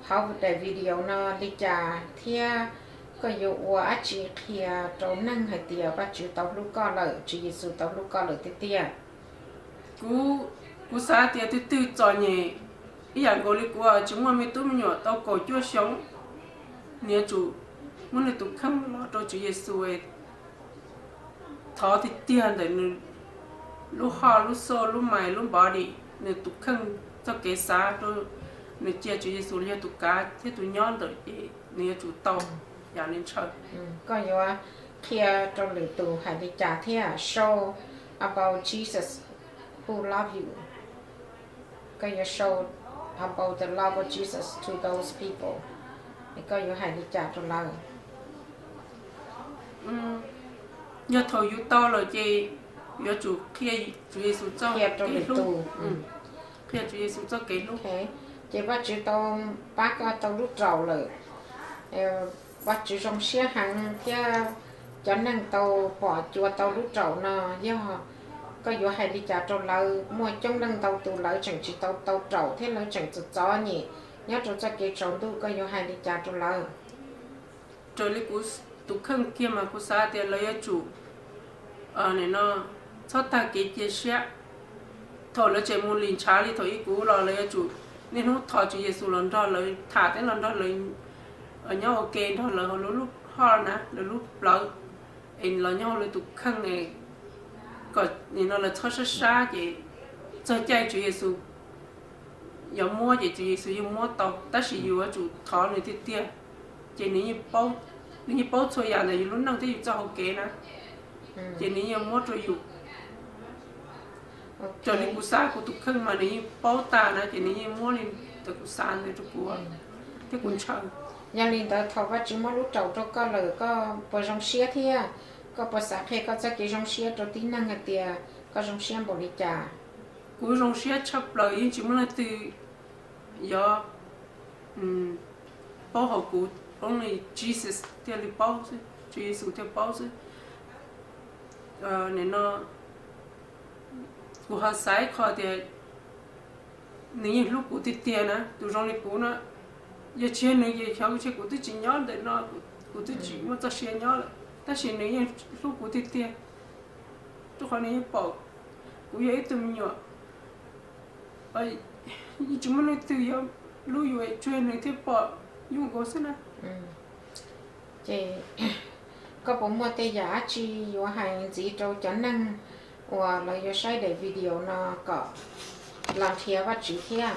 hauv daim video no li cas thiab koj yuav ua dab tsi qhia rau neeg hais tias Vajtswv tau hlub koj lawm, Tswv Yexus tau hlub koj lawm tiag tiag? Kuv, kuv xav tias tus twg txom nyem ib yam nkaus li kuv tsis muaj me tub me nyuam tau kaum cuaj xyoo, nws yuav tsum muab nws tus kheej los rau Tswv Yexus, thov tiag tiag ntawm nws lub hoj lub xauj lub mind lub body, nws tus kheej txoj kev xav rau, nws cia Tswv Yexus los yog tus kav thiab tus nyob ntawm ces nws yuav tsum tau yam li ntshaw. Koj yuav qhia rau lwm tus hais li cas thiab? Show about Jesus who love you. Koj yuav show about the love of Jesus to those people. Koj yuav hais li cas rau lawv? Yog thaum yus tau lawm ces yuav tsum qhia Tswv Yexus txoj kev hlub, qhia Tswv Yexus txoj kev hlub. Ces Vajtswv tau pab koj tau lub raum lawm. Vajtswv zoo siab heev thiab cov neeg tau pom Cua tau lub raum no yog, koj yuav hais li cas rau lawv? Muaj coob leej ntau tus lawv tseem tsis tau tau raum thiab lawv tseem txom txom nyem nyob rau txoj kev tsaus ntuj, koj yuav hais li cas rau lawv? Raws li kuv tus kheej kiag mas kuv xav tias lawv yuav tsum, nim no, txhob tag kev cia siab. Thaum lawv tseem mus lim ntshav li thaum ub kuv los lawv yuav tsum niaj hnub thov Tswv Yexus los nrog lawv tham thiab los nrog lawv nyob ua ke nrog lawv hauv lawv lub hoj na, lawv lub plawv, es los nyob hauv lawv tus kheej, kom nim no lawv txhob sab sab ces txog caij Tswv Yexus yuav muab ces Tswv Yexus yeej muab tau, tab sis yus yuav tsum thov nws tiag tiag. Ces nws yeej paub txhua yam ntawm yus lub neej thiab yus txoj hau kev na, ces nws yeej muab rau yus. Raws li kuv xav kuv tus kheej mas nws yeej paub tag na, ces nws yeej muab li ntawm kuv xav ntawd rau kuv thiab kuv ntshaw. Yog li ntawd thaum Vajtswv muab lub raum rau koj lawm koj puas zoo siab thiab koj puas xav qhia koj txoj kev zoo siab rau tib neeg hais tias koj zoo siab npaum li cas? Kuv zoo siab tshaj plaws, yeej tsis muaj leej twg yuav paub hauv kuv, only Jesus thiaj li paub xwb, Tswv Yexus thiaj paub xwb. Nim no kuv ho xav ib qho tias nws yeej hlub kuv tiag tiag na, tus zoo li kuv na. Yog tsis yog nws ces xyov ntshe kuv twb tsis nyob ntawm no, kuv twb tsis muaj txoj sia nyob lawm, tab sis nws yeej hlub kuv tiag tiag. Rau qhov nws yeej pom kuv yog ib tug me nyuam, yeej tsis muaj leej twg yuav hlub yus, tsuas yog nws thiaj pom yus nkaus xwb na. Ces koj puas muaj tej yam dab tsi yuav hais ntxiv rau cov neeg uas lawv yuav saib daim video no kom los nrhiav Vajtswv thiab,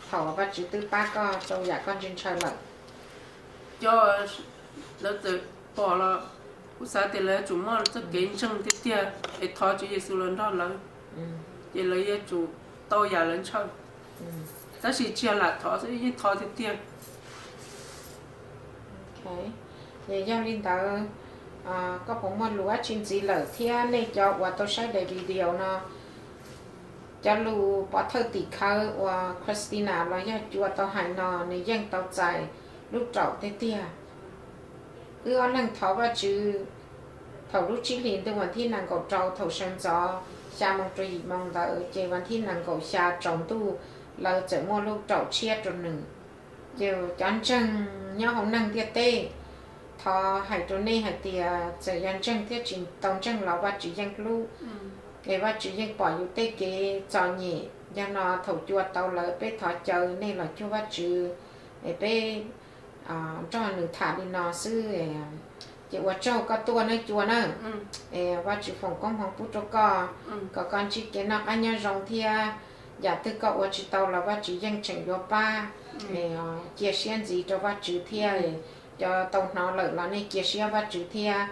thaum Vajtswv twb pab koj rau yam koj ntshaw ntshaw lawm? Cov lawv txawm pom los kuv xav tias lawv yuav tsum muaj txoj kev ntseeg tiag tiag es thov Tswv Yexus los nrog lawv, ces lawv yuav tsum tau yam lawv ntshaw. Tab sis tsis yog lam thov xwb, yeej thov tiag tiag. Yog li ntawd, koj puas muaj lus dab tsi ntxiv lawm thiab? Nej cov uas tau saib daim video no, cov lus pov thawj tim khawv uas Christina los yog Cua tau hais no, nws yeej tau txais lub raum tiag tiag. Wb ob leeg thov Vajtswv thaum lub tsib hlis ntuj vas thib nees nkaum rau thaum sawv ntxov xya moo rau yim moo ntawd, ces vas thib nees nkaum xya tsaus ntuj lawv txawm muaj lub raum tshiab rau nws. Ces cov ntseeg nyob hauv neeg ntiaj teb, thov hais rau nej hais tias txawm yog ntseeg thiab tsis tau ntseeg los Vajtswv yeej hlub, es Vajtswv yeej pom yus tej kev txom nyem. Yog no thaum Cua tau lawm, peb thov caw nej los cuag Vajtswv, es peb nrog nws tham li no xwb. Ces ua tsaug koj tuaj nawb Cua na, es Vajtswv foom koob hmoov pub rau koj, kom koj ntsib kev noj qab nyob zoo thiab. Yam twg koj ua tsis tau los Vajtswv yeej tseem yuav pab. Cia siab ntxiv rau Vajtswv thiab, cov tau hnov lawm los nej cia siab Vajtswv thiab.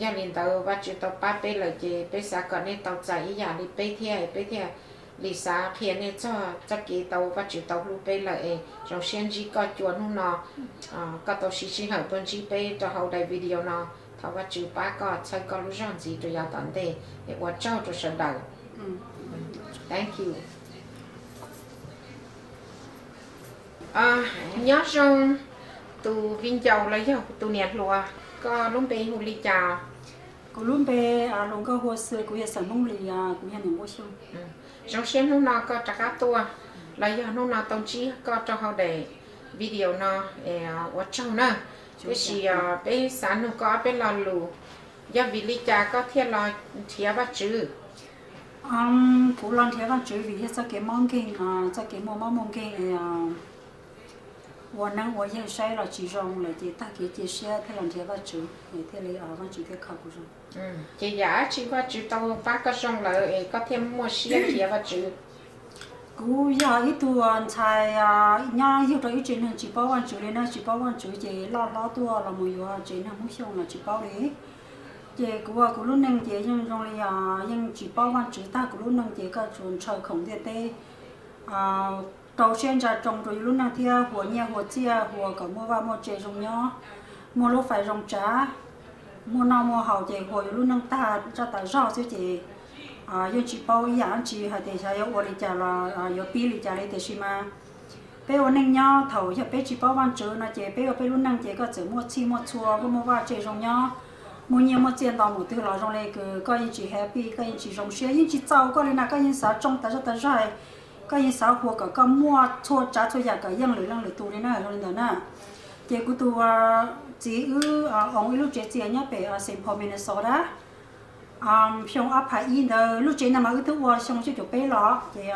Yog li ntawd Vajtswv tau pab peb lawm ces peb xav kom nej tau txais ib yam li peb thiab, peb thiaj li xav qhia nej txog txoj kev tau Vajtswv tau hlub peb lawm. Es zoo siab ntsib koj Cua hnub no, koj tau siv sij hawm tuaj ntsib peb rau hauv daim video no. Thov Vajtswv pab koj txhawb koj lub zog ntxiv rau yav tom ntej, es ua tsaug rau sawv daws. Thank you. Nyob zoo tus viv ncaus los yog tus niam hluas, koj lub npe hu li cas? Kuv lub npe Hluas Nkauj Hua Xwm, kuv yog xeem Hmoob Lis, kuv yog niam Nquab Xyooj. Zoo siab hnub no koj rov qab tuaj, los yog hnub no tau ntsib koj rau hauv daim video no, ua tsaug na. Tiam sis peb xav nug koj ob peb lo lus, yog vim li cas koj thiaj los nrhiav Vajtswv? Kuv los nrhiav Vajtswv vim yog txoj kev mob nkeeg, txoj kev muaj mob muaj nkeeg, ua neeb ua yaig saib los tsis zoo lawm ces tag kev cia siab thiaj los nrhiav Vajtswv, thiaj li Vajtswv thiaj kho kuv zoo. Ces yam dab tsi Vajtswv tau pab koj zoo lawm es koj thiaj muaj siab nrhiav Vajtswv? Kuv yog ib tug ntxhais nyob yug rau ib tsev neeg tsis paub Vajtswv li na, tsis paub Vajtswv ces loj hlob tuaj los mus yuav tsev neeg Hmoob Xyooj los tsis paub li. Ces kuv ua kuv lub neej ces yeej zoo li yeej tsis paub Vajtswv tag kuv lub neej ces koj tsuas ntshaw khoom ntiaj teb, rau siab ntsa tsoo rau yus lub neej thiab huas nyiaj huas txiaj, huas kom muaj vaj muaj tse zoo nyob, muaj lub fais zoo tsav, muaj noj muaj haus ces huas yus lub neej tag zaj tas zog xwb ces yeej tsis paub ib yam dab tsi hais tias xyov yuav ua li cas los yuav pib li cas li. Tiam sis mas peb ua neej nyob thaum yog peb tsis paub Vajtswv no ces peb ua peb lub neej ces koj txawm muaj txhij muaj txhua, koj muaj vaj tse zoo nyob, muaj nyiaj muaj txiaj nto mus twg los zoo li kws koj yeej tsis happy, koj yeej tsis zoo siab, yeej tsis txaus koj li na, koj yeej xav tsoo tas zog tas zog, koj yeej xav huas kom koj muaj txhua tsav txhua yam kom yeej lwm leej lwm tus li na, zoo li ntawd na. Ces kuv tus txiv wb own ib lub tsev txias nyob pem Saint Paul, Minnesota. Xyoo ob phav ib ntawd lub tsev ntawd mas wb twb ua xyoo cuaj caum peb los ces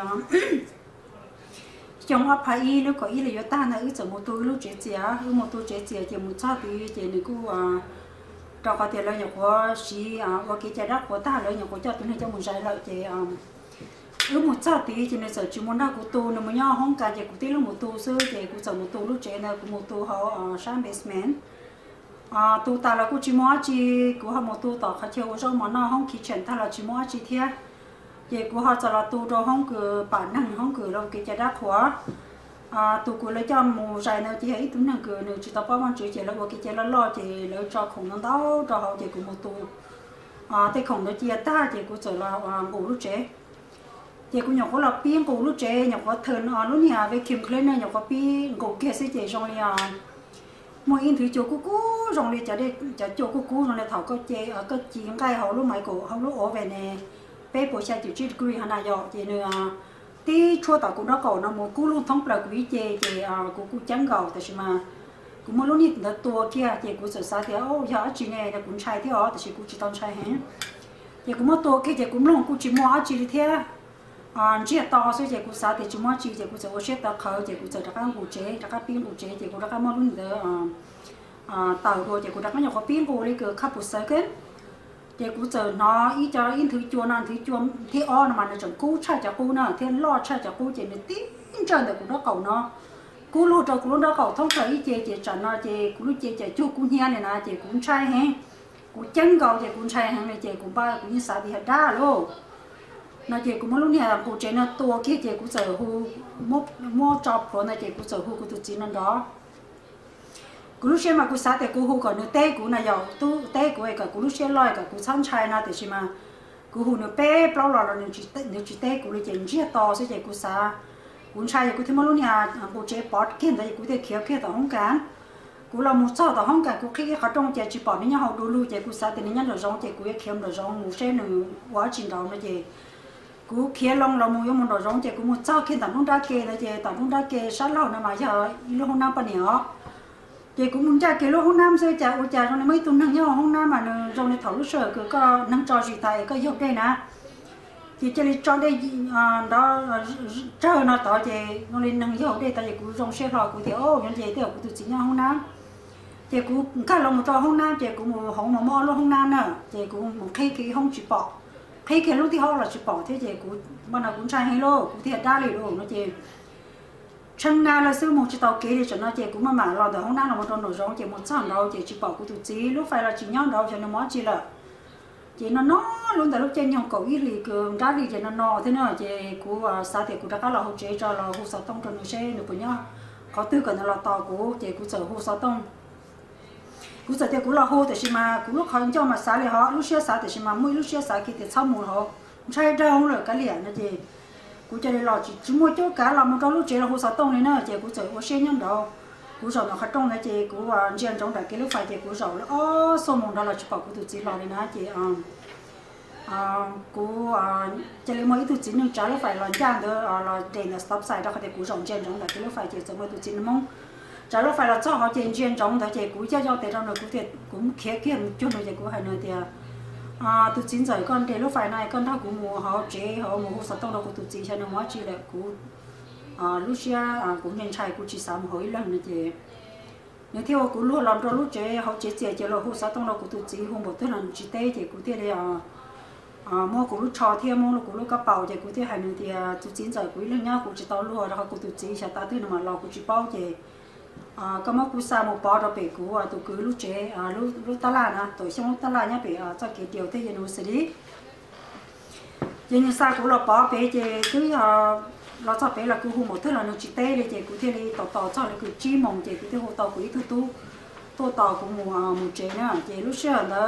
xyoo ob phav ib lub kaum ib hlis yuav tag ntawd wb txawm mus tu wb lub tsev txias, wb mus tu tsev txias ces mus txog tid ces nws kuj, rau qhov tias lawv nyuam qhuav siv ua kev cai dab qhuas tag lawv nyuam qhuav coj tus neeg coj mus zais lawm ces wb mus txog tid ces nws txawm tsis mus nrog kuv tu, nws mus nyob hoob kas ces kuv tib leeg mus tu xwb ces kuv txawm mus tu lub tsev ntawd, kuv mus tu hauv sab basement. Tu tas los kuj tsis muaj dab tsi, kuv ho mus tu tom qhov chaw ua zaub mov noj hoob kitchen tag los tsis muaj dab tsi thiab. Ces kuv ho txawm los tu rau hoob kws pam neeg, hoob kws lawv kev cai dab qhuas. Tus kws lawv coj mus zais ntawd ces yog ib tug neeg kws nws tsis tau paub Vajtswv ces lawv ua kev cai loj loj ces lawv tso khoom ntau ntau rau hauv ces kuv mus tu tej khoom ntawd cia tag ces kuv txawm los nqus lub tsev. Ces kuv nyuam qhuav los pib nqus lub tsev, nyuam qhuav thawm lub niag vacuum cleaner nyuam qhuav pib nqus kiag xwb ces zoo li muaj ib nthwv cua kub kub zoo li cov, cov cua kub kub zoo li thaum koj ce, koj ci nqaij hauv lub micro, hauv lub oven ne, peb puas xya caum tsib degree ho na yom, ces nws tib tshuab tom kuv nraub qaum no mus kub lug thoob plaws kuv ib ce ces kuv kuj ceeb nkaus, tab sis mas kuv muab lub niag ntawd tua kiag ces kuv txawm xav tias yog dab tsi ne, kuv ntshai thiab os, tab sis kuv tsis tau ntshai heev. Ces kuv muab tua kiag ces kuv mloog kuj tsis muaj dab tsi li thiab, ntsiag to xwb ces kuv xav tias tsis muaj dab tsi ces kuv txawm ua siab tawv qhawv ces kuv txawm rov qab nqus tsev, rov qab pib nqus tsev ces kuv rov qab muab lub niag ntawd tawm dua ces kuv rov qab nyuam qhuav pib nqus li kws khab pus xawv keb. Ces kuv txawm hnov ib co ib nthwv cua no, nthwv cua thib ob no mas nws tseem kub tshaj cov qub na thiab loj tshaj cov qub ces nws tib ntsawj ntawm kuv nraub qaum no, kub lug rau kuv lub nraub qaum thoob plaws ib ce ces tsam no ces kuv lub ce cas cuag kub hnyiab li na ces kuv ntshai heev. Kuv ceeb nkaus ces kuv ntshai heev li ces kuv npaj kuv yeej xav tias yog dab lauj no ces kuv muab lub niag nqus tsev no tua kiag ces kuv txawm hu, muab tso plhuav ntawd ces kuv txawm hu kuv tus txiv no nrov. Kuv lub siab mas kuv xav tias kuv hu kom nws teb kuv no yog tub teb kuv kom kuv lub siab loj kom kuv txhob ntshai no tiam sis mas kuv hu nws peb plaub los los nws tsis teb kuv li ces ntsiag to xwb ces kuv xav, kuv ntshai ces kuv thiaj muab lub niag nqus tsev pov kiag ntawd ces kuv thiaj khiav kiag tom hoob kas. Kuv los mus txog tom hoob kas kuv qhib qhov rooj ces tsis pom nws nyob hauv du lug ces kuv xav tias nws nyob nraum zoov ces kuv yuav khiav nraum zoov mus seb nws ua dab tsi nraud no ces kuv khiav loo los mus yuav mus nraum zoov ces kuv mus txog kiag tom nruab nrab ke ntawd ces tom nruab nrab ke sab laug no mas yog ib lub hoob nab poj niam os. Ces kuv mus ncaj kiag lub hoob nab xwb cas ua cas zoo li muaj ib tug neeg nyob hauv hoob nab mas nws zoo li thaum lub sij hawm kws koj neeg tso zis tas es koj yaug dej na, ces cia li tso dej nrov tsawg no tod ces zoo li neeg yaug dej tod ces kuv zoo siab hlo kuv tias o nyob ces tej zaum kuv tus txiv nyob hoob nab. Ces kuv nkag los mus rau hoob nab ces kuv mus hauv mas muaj ob lub hoob nab na, ces kuv mus qhib kiag ib hoob tsis pom, qhib kiag lub thib ob los tsis pom thiab ces kuv, npaj no kuv ntshai heev lauj kuv thiaj dab li lauj no ces tshee na lawm xwb mus tsis tau kev li tam no ces kuv maj mam los ntawm hoob nab los mus rau nraum zoov ces mus txog nraud ces tsis pom kuv tus txiv, lub fais los tsis nyob nraud xyov nws mus dab tsi lawm. Ces no no lub ntawm lub caij nyoog kaum ib hlis kws nrab hli ces no no thiab na ces kuv xav tias kuv rov qab los hauv tsev tso los hu xov tooj rau nws seb nws puas nyob qhov twg kom nws los tos kuv ces kuv txawm hu xov tooj. Kuv txawm tias kuv los hu tiam sis mas kuv lub qhov ncauj mas xav li hov lub siab xav tiam sis mas muaj ib lub siab xav kiag tias txhob mus hauv, ntshai dhau lawm kav liam no ces kuv cia li los tsis muaj cuab kav los mus rau lub tsev los hu xov tooj li na ces kuv txawm ua siab nyob nraud. Kuv zaum ntawm qhov rooj ntawd ces kuv ntsia ntsoov nram kev lub fais ces kuv zaum lawm ob xuab moos nrad los tsis pom kuv tus txiv los li na ces kuv cia li muaj ib tug txiv neej tsav lub fais los ncaj ntawd los daim ntawm stop sign rau qhov tias kuv zaum ntsia ntsoov nram kev lub fais ces txawm muaj tus txiv neej Hmoob tsav lub fais los txog hauv ces ntsia ntsoov ntawd ces kuv coj yog tes rau nws kuv tias kuv khiav kiag mus cuag nws ces kuv hais nws tias tus txiv ntxawm koj nres lub fais no koj nrog kuv mus hauv tsev hauv mus hu xov tooj rau kuv tus txiv xyov nws mus dab tsi lawm kuv lub siab kuv ntshai ntshai kuv tsis xav mus hauv ib leeg no ces nws thiaj ua kuv luag los rau lub tsev hauv tsev txias ces los hu xov tooj rau kuv tus txiv hu npaum twg los nws tsis teb ces kuv thiaj li muab kuv lub tsho thiab muab kuv lub kab paus ces kuv thiaj hais nws tias tus txiv ntxawm kuv ib leeg nyob kuv tsis tau luag rau qhov kuv tus txiv xyov tav twg nws mam los kuv tsis paub ces koj muab kuv xa mus pov rau pem kuv tus kwv lub tsev, lub tab laj na, Tuam Xyooj lub tab laj nyob pem txoj kev diaus thiab yog nws xws li ces nws xa kuv los pov pem ces twb yog los txog pem los kuv hu npaum twg los nws tsis teb li ces kuv thiaj li tos tos txog li kws tsib moos ces kuv thiaj hu tau kuv ib tug tub tuaj tos kuv mus mus tsev na ces lub sij hawm ntawd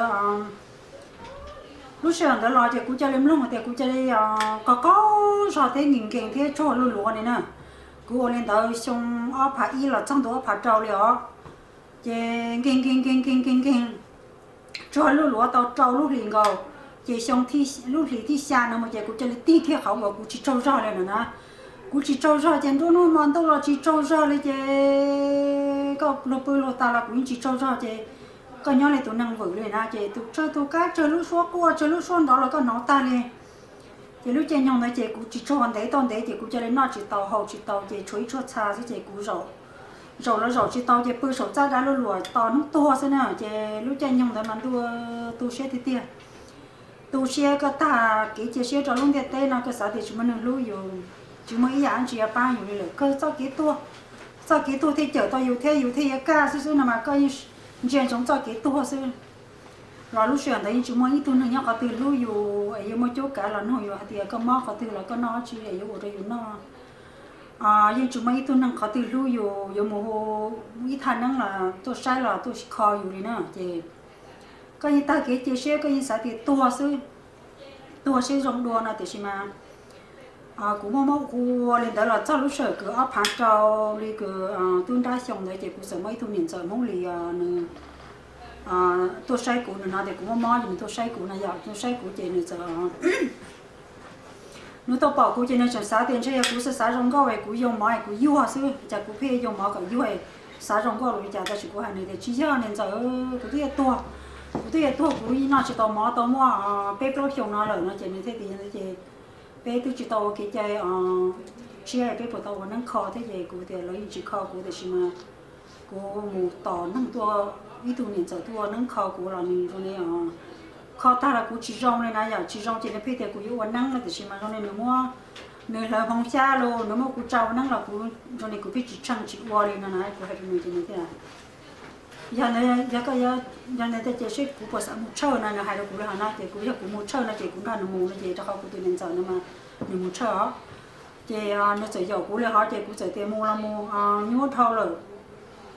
lub sij hawm ntawd los ces kuv cia li mloog tias kuv cia li qaug qaug zog thiab nkees nkees thiab tsaug luj luav li na. Kuv ua li ntawd xyoo ob phav ib los txog ntua ob phav rau li os. Ces nkees nkees nkees nkees nkees nkees tsaug luj luav tau rau lub hlis nkaus, ces xyoo lub hlis thib xya no mus ces kuv cia li tig kiag qhov uas kuv tsis tsaug zog li no na. Kuv tsis tsaug zog ces nruab hnub hmo ntuj los tsis tsaug zog li ces koj luag pw luag tas los kuv yeej tsis tsaug zog ces koj nyob li tus neeg vwm li na ces tus tsawg tus kab tsawg lub suab quaj tsawg lub suab nrov los koj hnov tag li. Ces lub caij nyoog ntawd ces kuv tsis tsaug ntev tau ntev ces kuv cia li noj tsis tau haus tsis tau ces tshuav ib tshuaj txha xwb ces kuv zaum los zaum tsis tau ces pw saum txaj dab luj luam tos hnub tuag xwb na ces lub caij nyoog ntawd mas ntuj tu siab tiag tiag. Tu siab koj tag kev cia siab rau lub ntiaj teb no koj xav tias tsis muaj neeg hlub yus, tsis muaj ib yam dab tsi yuav pab yus li lawm kawg txoj kev tuag, txoj kev tuag thiaj cawm tau yus thiab yus thiaj yuav kaj xwb xwb no mas koj yeej ntsia ntsoov txoj kev tuag xwb. Los lub sij hawm ntawd yeej tsis muaj ib tug neeg nyob qhov twg hlub yus es yuav muaj cuab kav los nug yus hais tias koj mob qhov twg los koj noj dab tsi es yuav ua rau yus noj. Yeej tsis muaj ib tug neeg qhov twg hlub yus yuav mus hu ib thaj neeb los tuaj saib los tuaj kho yus li na ces koj yeej tag kev cia siab koj yeej xav tias tuag xwb, tuag seb zoo dua no tiam sis mas kuv muaj mob ua li ntawd los txog lub sij hawm kws ob phav rau li kws tub nrab xyoo ntawd ces kuv txawm muaj ib tug niam ntxawm Hmoob Lis nws tuaj saib kuv, nws hnov tias kuv muaj mob ces nws tuaj saib kuv no yom, tuaj saib kuv ces nws txawm nws tau pom kuv ces nws tseem xav tias ntshe yog kuv xav xav zoo nkauj es kuv yoo mov es kuv yuag xwb, cas kuv pheej yoo mov kom yuag, xav zoo nkauj los li cas tab sis kuv hais nws tias tsis yog niam ntxawm, kuv twb yuav tuag, kuv twb yuav tuag kuv noj tsis tau mov tau muaj peb plaub xyoo no lawm no ces nws thiaj tias ces peb twb tsis tau ua kev cai tshiab peb puas tau ua neeb kho thiab ces kuv tias lawv yeej tsis kho kuv tiam sis mas Kuv mus tos neeg tuaj, ib tug niam ntxawm tuaj ua neeb kho kuv los nws zoo li kho tag los kuv tsis zoo li na yom, tsis zoo ces nws pheej tias kuv yuav ua neeb no tiam sis mas zoo li nws muab, nws hlawv hmoov xyab los nws muab kuv tsa ua neeb los kuv zoo li kuv pheej tsis tsheej tsis ua li no na, kuv hais rau nws ces nws tias yog, yog koj, yog nws tias ces seb kuv puas xav mus tshawj no, nws hais rau kuv li hov no ces kuv, yog kuv mus tshawj no ces kuv nrog nws mus no ces rau qhov kuv tus niam ntxawm no mas nws mus tshawj os. Ces nws txawm yaum kuv li hov ces kuv txawm tias mus los mus, nyuaj dhau lawm,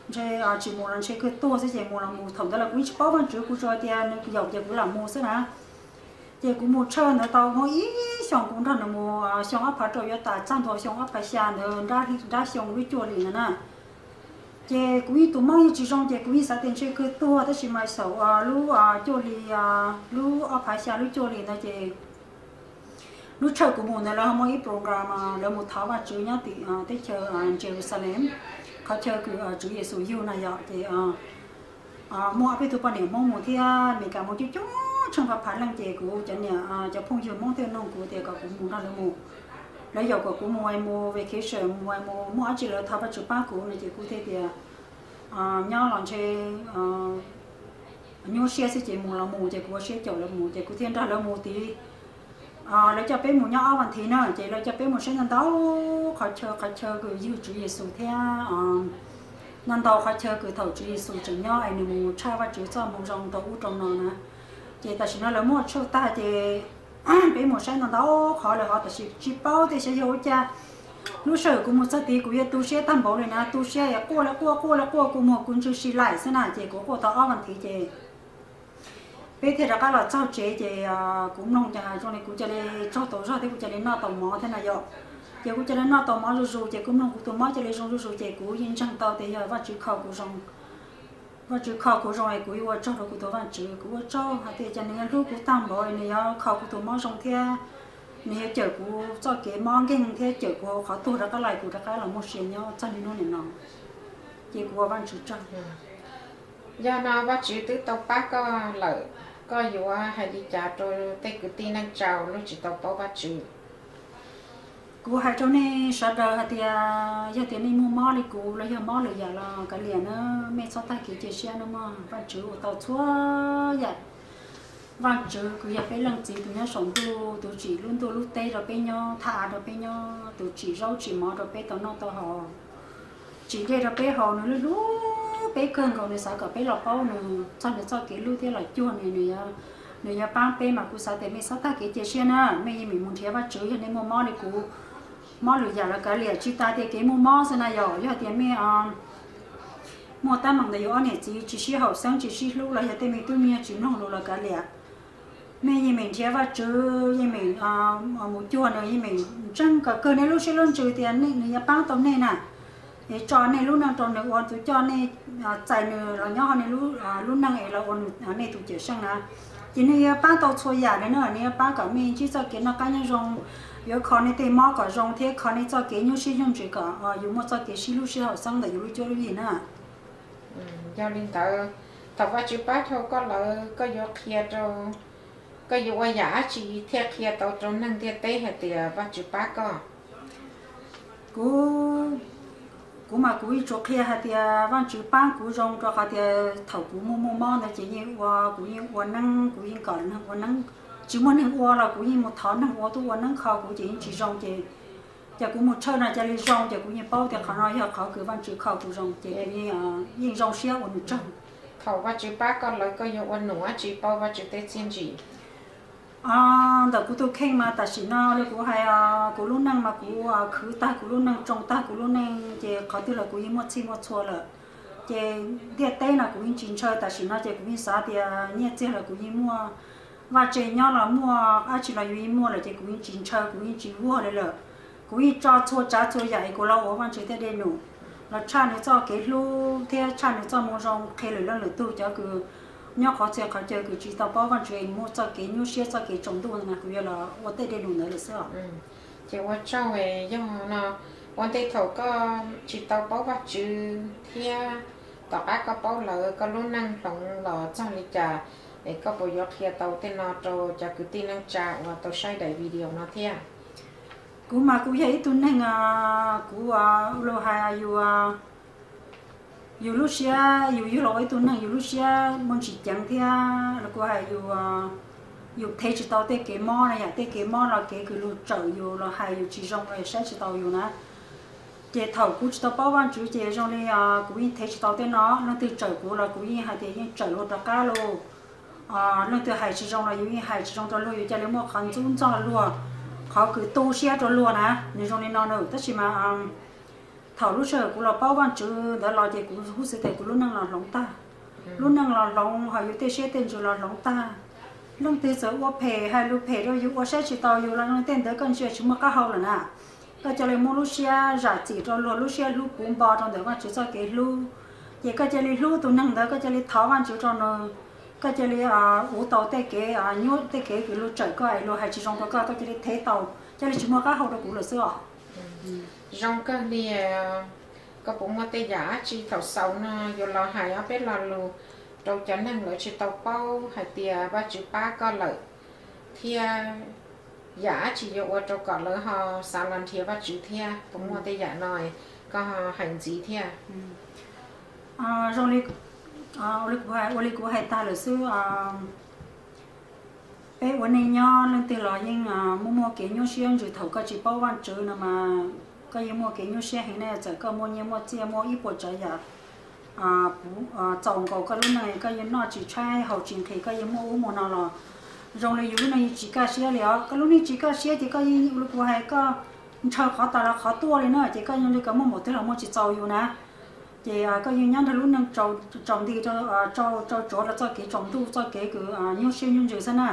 ntshe tsis mus los ntshe kawg tuag xwb ces mus los mus, thaum ntawd los kuv yeej tsis paub Vajtswv, kuv tsuas tias nws yaum ces kuv lam mus xwb na. Ces kuv mus tshawj ntawd tau muaj ib xyoos kuv nrog nws mus, xyoo ob phav rau yuav tas txog ntua xyoo ob phav xya ntawd, nrab xyoo lub cuaj hlis ntawd na. Ces kuv yeej tus mob yeej tsis zoo ces kuv yeej xav tias ntshe kawg tuag tab sis mas xyaum lub cuaj hlis, lub ob phav xya lub cuaj hlis ntawd ces lub tshawj kuv mus ntawd lawv ho muaj ib program lawv mus thov Vajtswv nyob tim teb chaws Jerusalem, qhov chaw kws Tswv Yexus yug na yom. Ces muaj ob peb tug poj niam Hmoob mus thiab Meskas mus coob coob tsheej phav phav leej ces kuv cov niam, cov phooj ywg Hmoob thiaj nug kuv tias kom kuv mus nrog lawv mus. Lawv yaum kom kuv mus, mus vacation, mus, mus muaj dab tsi lawv thov Vajtswv pab kuv no ces kuv thiaj tias nyob los ntshe nyuaj siab xwb ces mus los mus ces kuv ua siab caum lawv mus ces kuv thiaj nrog lawv mus tid. Lawv coj peb mus nyob ob vas thiv na ces lawv coj peb mus saib ntau ntau qhov chaw, qhov chaw kws yug Tswv Yexus thiab ntau ntau qhov chaw kws thaum Tswv Yexus tseem nyob es nws mus tshaj Vajtswv txoj moo zoo rau ub rau no na. Ces tam sim no lawv muab tshuaj tag ces peb mus saib ntau ntau qhov lawm hov tab sis tsis paub tias xyov yog ua cas. Lub sij hawm kuv mus txog tid kuv yog tu siab tag npaum li na, tu siab es quaj li quaj, quaj li quaj, kuv muag kuv ntsws si laim xwb na ces kuv quaj tau ob vas thiv ces peb thiaj rov qab los txog tsev ces kuv mloog cas zoo li kuv cia li tsaug tau zog thiab kuv cia li noj tau mov thiab na yom. Ces kuv cia li noj tau mov zuj zus ces kuv mloog kuv tus mob cia li zoo zuj zus ces kuv yeej ntseeg tau tias yog Vajtswv kho kuv zoo. Vajtswv kho kuv zoo es kuv yuav ua tsaug rau kuv tus Vajtswv, kuv ua tsaug hais tias cas nws yuav hlub kuv tag npaum, nws yuav kho kuv tus mob zoo thiab nws yuav cawm kuv txoj kev mob nkeeg thiab cawm kuv hauv qhov tuag rov qab los, kuv rov qab los muaj sia nyob txog niaj hnub nim no. Ces kuv ua Vajtswv tsaug. Yog no Vajtswv twb tau pab koj lawm, koj yuav hais li cas rau tej kwv tij neej tsa uas tsis tau paub Vajtswv? Kuv hais rau nej sawv daws hais tias yog tias nej muaj mob li kuv los yog mob lwm yam los kav liam na, mej txhob tag kev cia siab na mog, Vajtswv ua tau txhua yam. Vajtswv kws yog peb leej txiv tus nyob saum ntuj, tus tsim lub ntuj lub teb rau peb nyob, thaj av rau peb nyob, tus tsim zaub tsim mov rau peb tau noj tau haus, tsim dej rau peb haus, nws hlub hlub peb kawg nkaus, nws xav kom peb los paub nws txog nws txoj kev hlub thiab los cuag nws, nws yuav paab peb mas kuv xav tias mej txhob tag kev cia siab na, mej yeej meem mus nrhiav Vajtswv. Yog nej muaj mob li kuv, mob lwm yam los kav liam, tsis tas tias kev muaj mob xwb na yom, yog tias mej muaj teeb meem ntawm yus ob niam txiv tsis sib haum xeeb tsis sib hlub los yog tej me tub me nyuam tsis mloog lus los kav liam, mej yeej meem nrhiav Vajtswv, yeej meem mus cuag nws, yeej meem ntseeg kom kawg nej lub siab lub ntsws tias nws yuav paab tau nej na. Es tso nej lub neej rau nws ua tus coj nej, txais nws los nyob hauv nej lub neej es los ua nej tus cawm seej na. Ces nws yuav paab tau txhua yam li na, nws yuav paab kom mej ntsib txoj kev noj qab nyob zoo, yuav kho nej tej mob kom zoo thiab kho nej txoj kev nyuaj siab nyuaj ntsws kom yus muaj txoj kev sib hlub sib haum xeeb ntawm yus lub cuab lub yig na. Yog li ntawd, thaum Vajtswv pab dhau koj lawm, koj yuav qhia rau, koj yuav ua yam dab tsi thiaj qhia tau rau neeg ntiaj teb hais tias Vajtswv pab koj? Kuv, kuv mas kuv yeej tsuas qhia hais tias Vajtswv pab kuv zoo, rau qhov tias thaum kuv muaj muaj mob ntawd ces yeej ua, kuv yeej ua neeb, kuv yeej kom neeg ua neeb, tsis muaj neeg ua los kuv yeej mus thov neeg ua tuaj ua neeb kho kuv ces yeej tsis zoo ces, ces kuv mus tshawj no cia li zoo ces kuv yeej paub tias qhov no yog qhov kws Vajtswv kho kuv zoo ces kuv yeej zoo siab ua nws tsaug. Thaum Vajtswv pab koj lawm koj yuav ua num dab tsi pauv Vajtswv tej txiaj ntsig? Ntawm kuv tus kheej mas tam sim no li kuv hais, kuv lub neej mas kuv khwv tag kuv lub neej, tsoo tag kuv lub neej ces qhov twg los kuv yeej muaj txhij muaj txhua lawm. Ces ntiaj teb no kuv yeej tsis ntshaw, tam sim no ces kuv yeej xav tias nyiaj txiag los kuv yeej muaj, vaj tse nyob los muaj, dab tsi los yus yeej muaj lawm ces kuv yeej tsis ntshaw, kuv yeej tsis vuag li lawm. Kuv yeej tso txhua tsav txhua yam es kuv los ua Vajtswv tej dej num, los tshaj nws txoj kev hlub thiab tshaj nws txoj moo zoo qhia lwm leej lwm tug cov kws nyob qhov txhia qhov chaw kws tsis tau paub Vajtswv es muaj txoj kev nyuaj siab txoj kev tsaus ntuj na, kuv yuav los ua tej dej num ntawd lawm xwb os. Ces ua tsaug, yog no ua ntej thaum koj tsis tau paub Vajtswv thiab tom qab koj paub lawm koj lub neej hloov los txog li cas, es koj puas yuav qhia tau tej no rau cov kwv tij neej tsa uas tau saib daim video no thiab? Kuv mas kuv yog ib tug neeg, kuv ua lus hais yus, Yus lub siab, yus yug los ua ib tug neeg, yus lub siab muaj ntsis ceev thiab los kuv hais yus, yus thev tsis tau tej kev mob na yom, tej kev mob los kev kws luag tsawm yus los hais yus tsis zoo los saib tsis taus yus na. Ces thaum kuv tsis tau paub Vajtswv ces zoo li kuv yeej thev tsis tau tej no, leej twg tsawm kuv los kuv yeej hais tias yeej tsawm luag rov qab lauj. Leej twg hais tsis zoo los yus yeej hais tsis zoo rau luag, yus cia li muaj qhov ntxub ntxog luag, qhov kws tu siab rau luag na, nws zoo li no na. Tab sis mas thaum lub sij hawm kuv los paub Vajtswv ntawd los ces kuv huj xwv tias kuv lub neej los hloov tag. Lub neej los hloov, ho yus tej siab tej ntsws los hloov tag. Leej twg txawm ua phem hais lus phem rau yus, ua saib tsis taus yus los tej ntawd koj ntsia tsis muaj qab hau lawm na. Koj cia li muaj lub siab zam txim rau luag, lub siab hlub puv npo rau ntawm Vajtswv txoj kev hlub. Ces koj cia li hlub tus neeg ntawd, koj cia li thov Vajtswv rau nws, koj cia li uv tau tej kev nyuaj, tej kev kws luag tsawm koj es luag hais tsis zoo rau koj, koj cia li thev tau, cia li tsis muaj qab hau rau kuv lawm xwb os. Zoo kawg li. Koj puas muaj tej yam dab tsi thaum xaus no yuav los hais ob peb lo lus rau cov neeg lawv tsis tau paub hais tias Vajtswv pab koj lawm, thiab yam dab tsi yuav ua rau kom lawv ho xav los nrhiav Vajtswv thiab? Puas muaj tej yam no, koj hais ntxiv thiab. Zoo li, ua li kuv hais tag lawm xwb, peb ua neej nyob leej twg los yeej muaj muaj kev nyuaj siab ntsws. Thaum koj tsis paub Vajtswv no mas koj yeej muaj kev nyuaj siab heev ne, txawm koj muaj nyiaj muaj txiaj muaj ib puas tsav yam txaus nkaus koj lub neej, koj yeej noj tsis tshaib haus tsis nqhis, koj yeej muaj ub muaj no los zoo li yus lub neej yeej tsis kaj siab li os. Koj lub neej tsis kaj siab ces koj yeej, ua li kuv hais, koj ntshaw qhov tas los qhov tuaj li na, ces koj yeej li koj muaj npaum twg los muaj tsis txaus yus na. Ces koj yeej nyob nrog lub neej tsaus nti, tsaus tsuav rau txoj kev tsaus ntuj, txoj kev kws nyuaj siab nyuaj ntsws xwb na.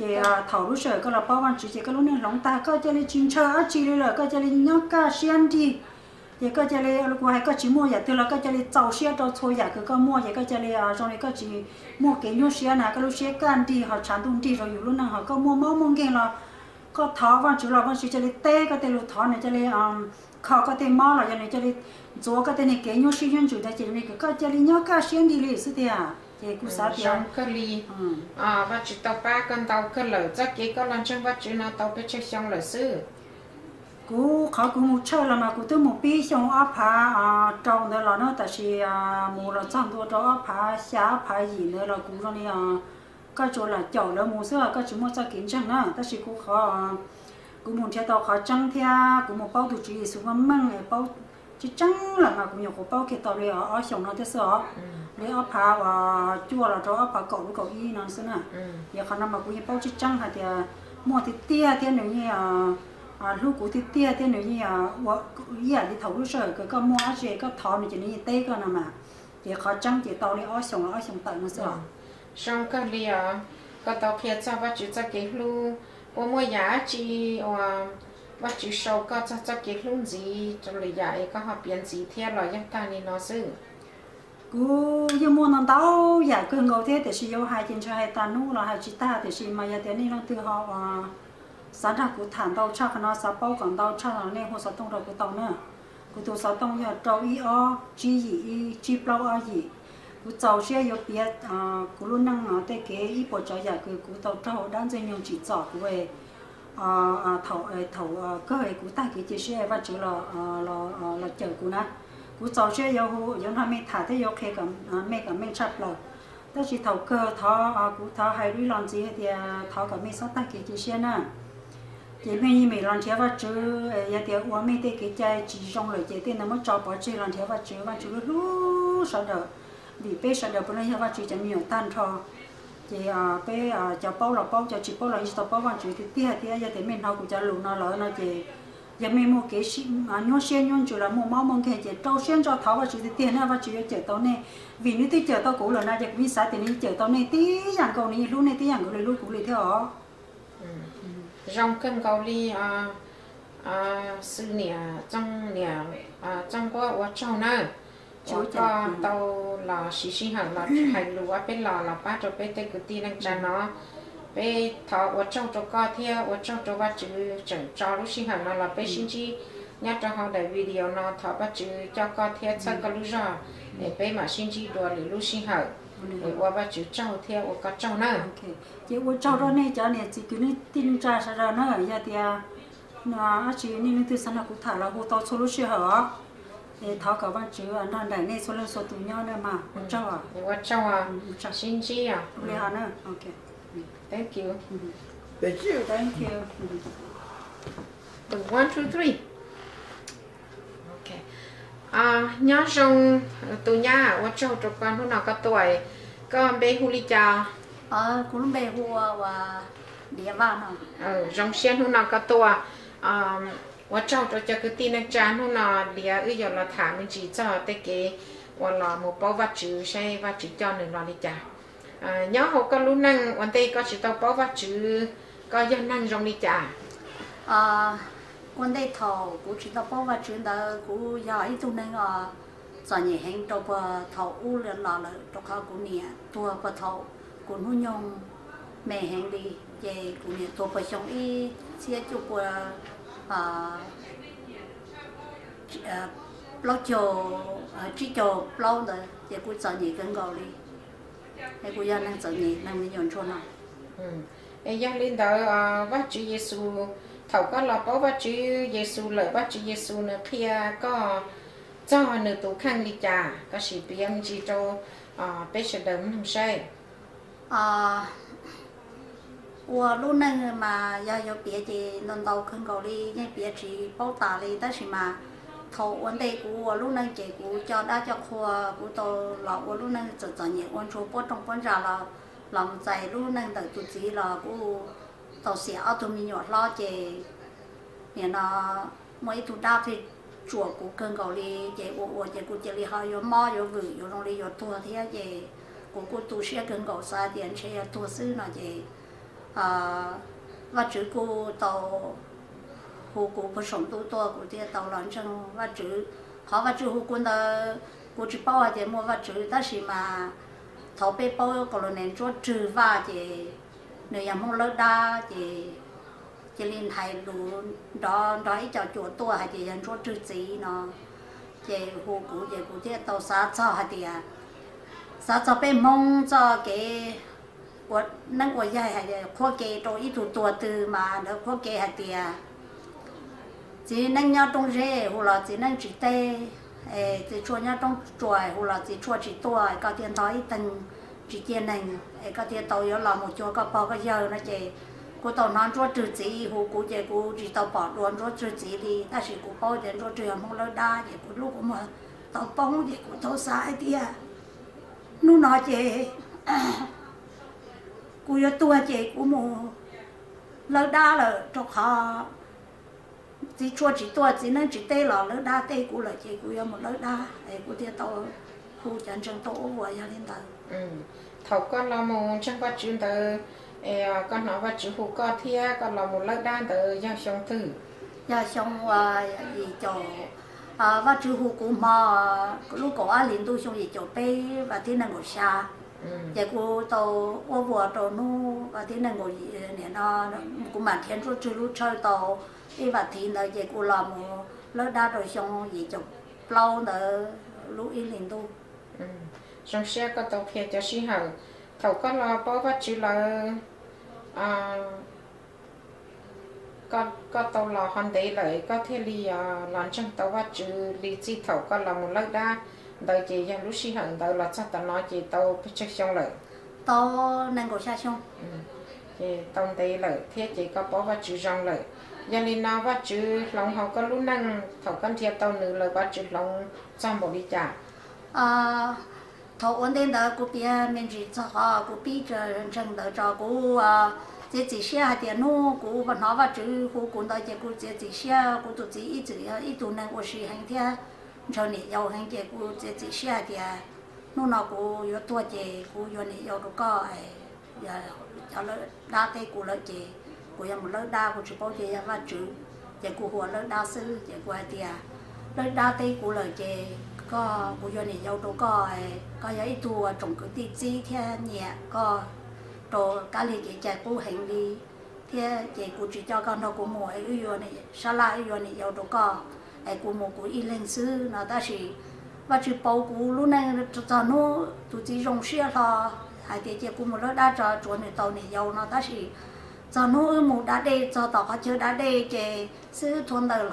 Ces thaum lub sij hawm koj los paub Vajtswv ces koj lub neej hloov tag, koj cia li tsis ntshaw dab tsi li lawm, koj cia li nyob kaj siab nrig. Ces koj cia li, ua li kuv hais, koj tsis muaj yam twg los koj cia li txaus siab rau txhua yam kws koj muaj, ces koj cia li zoo li koj tsis muaj kev nyuaj siab na, koj lub siab kaj nrig ho tshav ntuj nrig rau yus lub neej, ho koj muaj mob muaj nkeeg los koj thov Vajtswv los Vajtswv cia li teb koj tej lus thov, nws cia li kho koj tej mob los yog nws cia li ntxuav koj tej niag kev nyuaj siab nyuaj ntsws ntawd, ces nws kws koj cia li nyob kaj siab nrig li xwb tiag. Ces kuv xav tias zoo kawg li. Vajtswv tau pab koj ntau kawg lawm, txoj kev koj los ntseeg Vajtswv no tau peb tsawg xyoo lawm xwb? Kuv, qhov kuv mus tshawj los mas kuv twb mus pib xyoo ob phav rau ntawd los na, tab sis mus los txog ntua rau ob phav xya ob phav yim ntawd los kuv zoo li koj tsuas lam caum lawv mus xwb, koj tsis muaj txoj kev ntseeg na. Tab sis kuv qhov, kuv mus nrhiav tau qhov tseeb thiab kuv mus paub tus Tswv Yexus meej meej es paub tseeb tseeb lawm mas kuv nyuam qhuav paub kiag tau li ob xyoos no thiab xwb os. Li ob phav uas cuaj los rau ob phav kaum lub kaum ib no xwb na. Ces qhov no mas kuv yeej paub tseeb tseeb hais tias muaj tiag tiag thiab nws yeej hlub kuv tiag tiag thiab nws yeej ua ib yam li thaum lub sij hawm kws koj muaj dab tsi koj thov nws ces nws yeej teb koj no mas. Ces qhov tseeb ces tau li ob xyoos los ob xyoos tawm no xwb os. Zoo kawg li os, koj tau qhia txog Vajtswv txoj kev hlub. Puas muaj yam dab tsi uas Vajtswv sau koj txog txoj kev hlub ntxiv rau lwm yam es koj ho piav ntxiv thiab los yog tag li no xwb? Kuv yeej muaj ntau ntau yam kawg nkaus thiab, tiam sis yuav hais ces ntshe hais tas hnub los hais tsis tag, tiam sis mas yog tias nej leej twg ho xav nrog kuv tham ntau tshaj qhov no, xav paub kom ntau tshaj los nej hu xov tooj rau kuv tau na. Kuv tus xov tooj yog rau ib ob tsib yim ib tsib plaub ob yim. Kuv txaus siab yuav piav kuv lub neej tej kev ib puas tsav yam kws kuv tau raug dab Ntxwg Nyoog tsim txom kuv thaum, thaum kawg kuv tag kev cia siab Vajtswv los cawm kuv na. Kuv txaus siab yuav hu, yuav nrog mej tham thiab yuav qhia mej kom meej tshaj plaws. Tab sis thaum kawg thov, kuv thov hais ib los ntxiv hais tias thov kom mej txhob tag kev cia siab na. Ces mej yeej meem los nrhiav Vajtswv, yog tias ua mej tej kev cai tsis zoo lawm ces tej ntawd muab tso pov tseg los nrhiav Vajtswv, Vajtswv lub hlub sawv daws, vim peb sawv daws puav leej yog Vajtswv cov me nyuam tag nrho. Ces peb cov paub los paub, cov tsis paub los yeej tsis tau paub Vajtswv tiag tiag thiab. Yog tias mej hnov kuv cov lus no lawm no ces yog mej muaj kev nyuaj siab nyuaj ntsws los muaj mob muaj nkeeg ces rau siab ntso thov Vajtswv tiag tiag na, Vajtswv yuav cawm tau nej. Vim nws twb cawm tau kuv lawm na ces kuv yeej xav tias nws yeej cawm tau nej tib yam nkaus, nws yeej hlub nej tib yam nkaus li hlub kuv li thiab os. Zoo kawg nkaus li, xwb niam Txooj, niam Txooj Nquab, ua tsaug nawb uas koj tau los siv sij hawm los hais lus ob peb los los pab rau peb tej kwv tij neej tsa no. Peb thov ua tsaug rau koj thiab ua tsaug rau Vajtswv tseem tso lub sij hawm no los peb sib ntsib nyob rau hauv daim video no. Thov Vajtswv coj koj thiab txhawb koj lub zog es peb mam sib ntsib dua lwm lub sij hawm. Es ua Vajtswv tsaug thiab ua koj tsaug nawb. Ces ua tsaug rau nej cov niam txiv kwv tij neej tsa sawv daws na, yog tias dab tsi nej leej twg xav nrog kuv tham los hu tau txhua lub sij hawm os. Es thov kom Vajtswv nrog nraim nej txhua leej txhua tus nyob na mas ua tsaug. Ua tsaug, sib ntsib os. Li ho na. Thank you. Thank you. One, two, three. Nyob zoo tus nyab, ua tsaug rau koj hnub no koj tuaj. Koj npe hu li cas? Kuv lub npe hu ua Diav Vaj no. Zoo siab hnub no koj tuaj. Ua tsaug rau cov kwv tij neej tsa, hnub no Diav wb yuav los tham me ntsis txog tej kev uas los mus paub Vajtswv saib Vajtswv coj nws los li cas. Nyob hauv koj lub neej ua ntej koj tsis tau paub Vajtswv, koj yog neeg zoo li cas? Ua ntej thaum kuv tsis tau paub Vajtswv ntawd kuv yog ib tug neeg os txom nyem heev rau puag thaum ub los lawm, rau qhov kuv niam tuag puag thaum kuv hnub nyoog me heev li. Ces kuv niam tuag puag xyoo ib txhiab cuaj pua plaub caug, tsib caug plaub ntawd ces kuv txom nyem kawg nkaus li. Es kuv yog neeg txom nyem, neeg me nyuam ntsuag no. Es yog li ntawd, Vajtswv Yexus, thaum koj los paub Vajtswv Yexus lawm, Vajtswv Yexus nws qhia koj txog nws tus kheej li cas? Koj sim piav me ntsis rau peb sawv daws mloog saib. Ua lub neej mas yog yuav piav ces ntau ntau kawg nkaus li, yeej piav tsis paub tas li, tab sis mas thaum ua ntej kuv ua lub neej ces kuv coj dab coj qhua, kuv tau los ua lub neej txom txom nyem, ua ntsuag puab rooj puab ntsa los, los mus txais lub neej ntawm tus txiv los kuj tau xiam ob tug me nyuam hlob ces nim no muaj ib tug dab thiaj tsuam kuv kawg nkaus li, ces ua ua ces kuv cia li ho yuav mob yuav vwm yuav zoo li yuav tuag thiab, ces kuv kuj tu siab kawg nkaus, xav tias ntshe yuav tuag xwb no ces Vajtswv kuj tau hu kuv puag saum ntuj tuaj, kuv thiaj tau los ntseeg Vajtswv. Qhov Vajtswv hu kuv ntawd kuv tsis paub hais tias muaj Vajtswv, tab sis mas thaum peb paub Kaus Los Nes Ntsuab Rwg Vaj ces nws yog Hmoob Lawb Dab, ces cia li hais lus nrov nrog ib co cuam tuaj hais tias yog Ntsuab Rwg txiv no, ces hu kuv ces kuv thiaj tau xav txog hais tias, xav txog peb Hmoob txoj kev ua neeb ua yaig hais tias qhuab ke rau ib tug tuag twg mas lawv qhuab ke hais tias txiv neeb nyob roob zeb hu los txiv neeb tsis teb, es txiv tshuaj nyob roob tsuas hu los txiv tshuaj tsis tuaj, koj thiaj ntog ib teeg tsis ciaj neeg, es koj thiaj tau yuav los mus cuag koj pog koj yawg no ces kuv tau hnov Ntsuab Rwg txiv hu kuv ces kuv tsis tau pom dua Ntsuab Rwg txiv li, tab sis kuv paub tias Ntsuab Rwg yog Hmoob Lawb Dab ces kuv lub kua muag tau poob ces kuv tau xav hais tias hnub no ces kuv yuav tuag ces kuv mus Lawb Dab lawm, rau qhov txiv tshuaj tsis tuaj txiv neeb tsis teb los Lawb Dab teb kuv lawm ces kuv yuav mus Lawb Dab, es kuv thiaj tau hu cov ntseeg tau ua vuas yog li ntawd. Thaum koj los mus ntseeg Vajtswv ntawd, es koj hnov Vajtswv hu koj thiab koj los mus Lawb Dab ntawd yog xyoo twg? Yog xyoo yim caum, Vajtswv hu kuv hmo lub kaum ob hlis ntuj xyoo yim caum peb vas thib nees nkaum xya, ces kuv tau ua vuas rau hnub vas thib nees nkaum, nim no kuv mam nrhiav Ntsuab Rwg lub tshawj tau ib vas thiv ntawd ces kuv los mus Lawb Dab rau xyoo yim caum plaub ntawd lub ib hlis ntuj. Zoo siab koj tau qhia cov sij hawm thaum koj los paub Vajtswv lawm, koj tau los ho ntev lawm koj thiaj li los ntseeg tau Vajtswv li txij thaum koj los mus Lawb Dab ntawd ces yog lub sij hawm ntawd los txog tam no ces tau pes tsawg xyoo lawm? Tau nees nkaum xya xyoo. Ces tau ntev lawm thiab ces koj paub Vajtswv zoo lawm. Yog li no Vajtswv hloov hauv koj lub neej thaum koj nrhiav tau nws lawm Vajtswv hloov txog npaum li cas? Thaum ua ntej ntawd kuv piav me ntsis txog qhov kuv pib ntseeg ntawd tso, kuv txiav txim siab hais tias hnub kuv hnov Vajtswv hu kuv ntawd ces kuv txiav txim siab, kuv tus txiv ib txwm yog ib tug neeg ua si heev thiab ntshaw niam yau heev ces kuv txiav txim siab hais tias hnub no kuv yuav tuag ces kuv yuav niam yau rau koj, cov Lawb Dab teb kuv lawm ces kuv yuav mus Lawb Dab, kuv tsis paub tias yog Vajtswv, ces kuv hu ua Lawb Dab xwb ces kuv hais tias Lawb Dab teb kuv lawm ces koj, kuv yuav niam yau rau koj, koj yog ib tug tsoom kwv tij txib thiab nyiam koj rau kab lig kev cai qub heev li, thiab ces kuv tsis coj koj nrog kuv mus es wb yuav, sab laj wb yuav niam yau rau koj, es kuv mus kuv ib leeg xwb no. Tab sis Vajtswv pauv kuv lub neej txog hnub tus txiv zoo siab hlo hais tias cia kuv mus Lawb Dab tso tsuav nws tau niam yau no, tab sis txog hnub wb mus da dej txog tom qhov chaw da dej ces xib hwb thuav ntawv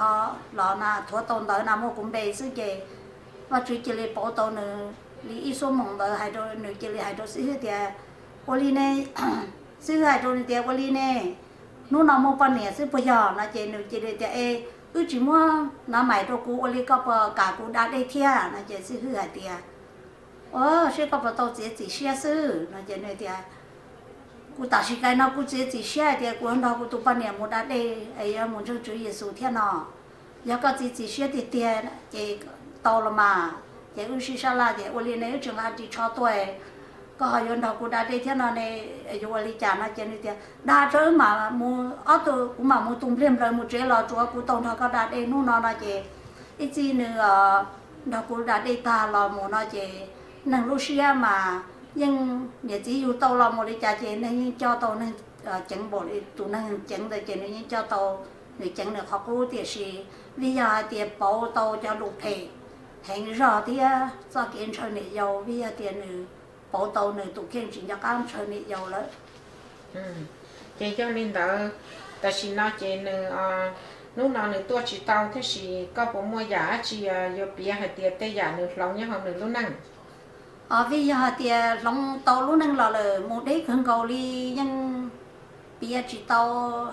los na, thuav tau ntawv na muaj kuv npe xwb ces Vajtswv cia li pauv tau nws li ib xuab moos ntawd hais rau nws, cia li hais rau xib hwb tias, ua li ne, xib hwb hais rau nws tias, ua li ne, hnub no muaj poj niam xwb puas yog no ces nws cia li tias, e, wb tsis muab no mais rau kuv, ua li koj puas kam kuv da dej thiab no ces xib hwb hais tias, ua, seb koj puas tau txiav txim siab xwb no ces nws tias, kuv tam sim no kuv txiav txim siab hais tias kuv yuav nrog kuv tus poj niam mus da dej es yuav mus ntseeg Tswv Yexus thiab no. Yog koj txiav txim siab tiag tiag ces tau los mas. Ces wb sib sab laj tias, ua li ne wb tsis nqa ris tsho tuaj, koj ho yuav nrog kuv da dej thiab no ne, yuav ua li cas no ces nws tias, da tso wb mam mus ob tug, kuv mam mus tus npliag nplaws mus tsev los tsuav kuv tau nrog koj da dej hnub no no ces ib txij nws nrog kuv da dej tag los mus no ces neeg lub siab mas yeej niam txiv yug tau los mus li cas ces neeg yeej coj tau neeg ceev npaum li tus neeg ceev ntawd ces nws yeej coj tau nws ceev nws qhov qub. Tiam sis vim yog hais tias pauv tau cov lus phem heev zog thiab txoj kev ntshaw niam yau, vim yog tias nws pauv tau nws tus kheej tsis nco qab ntshaw niam yau lawm. Ces yog li ntawd, tam sim no ces nws, hnub no nws tuaj tsis tau, tiam sis koj puas muaj yam dab tsi yuav piav hais tias tej yam nws hloov nyob hauv nws lub neej? Vim yog hais tias hloov tau lub neej los lawm mus deb kawg nkaus li, yeej piav tsis tau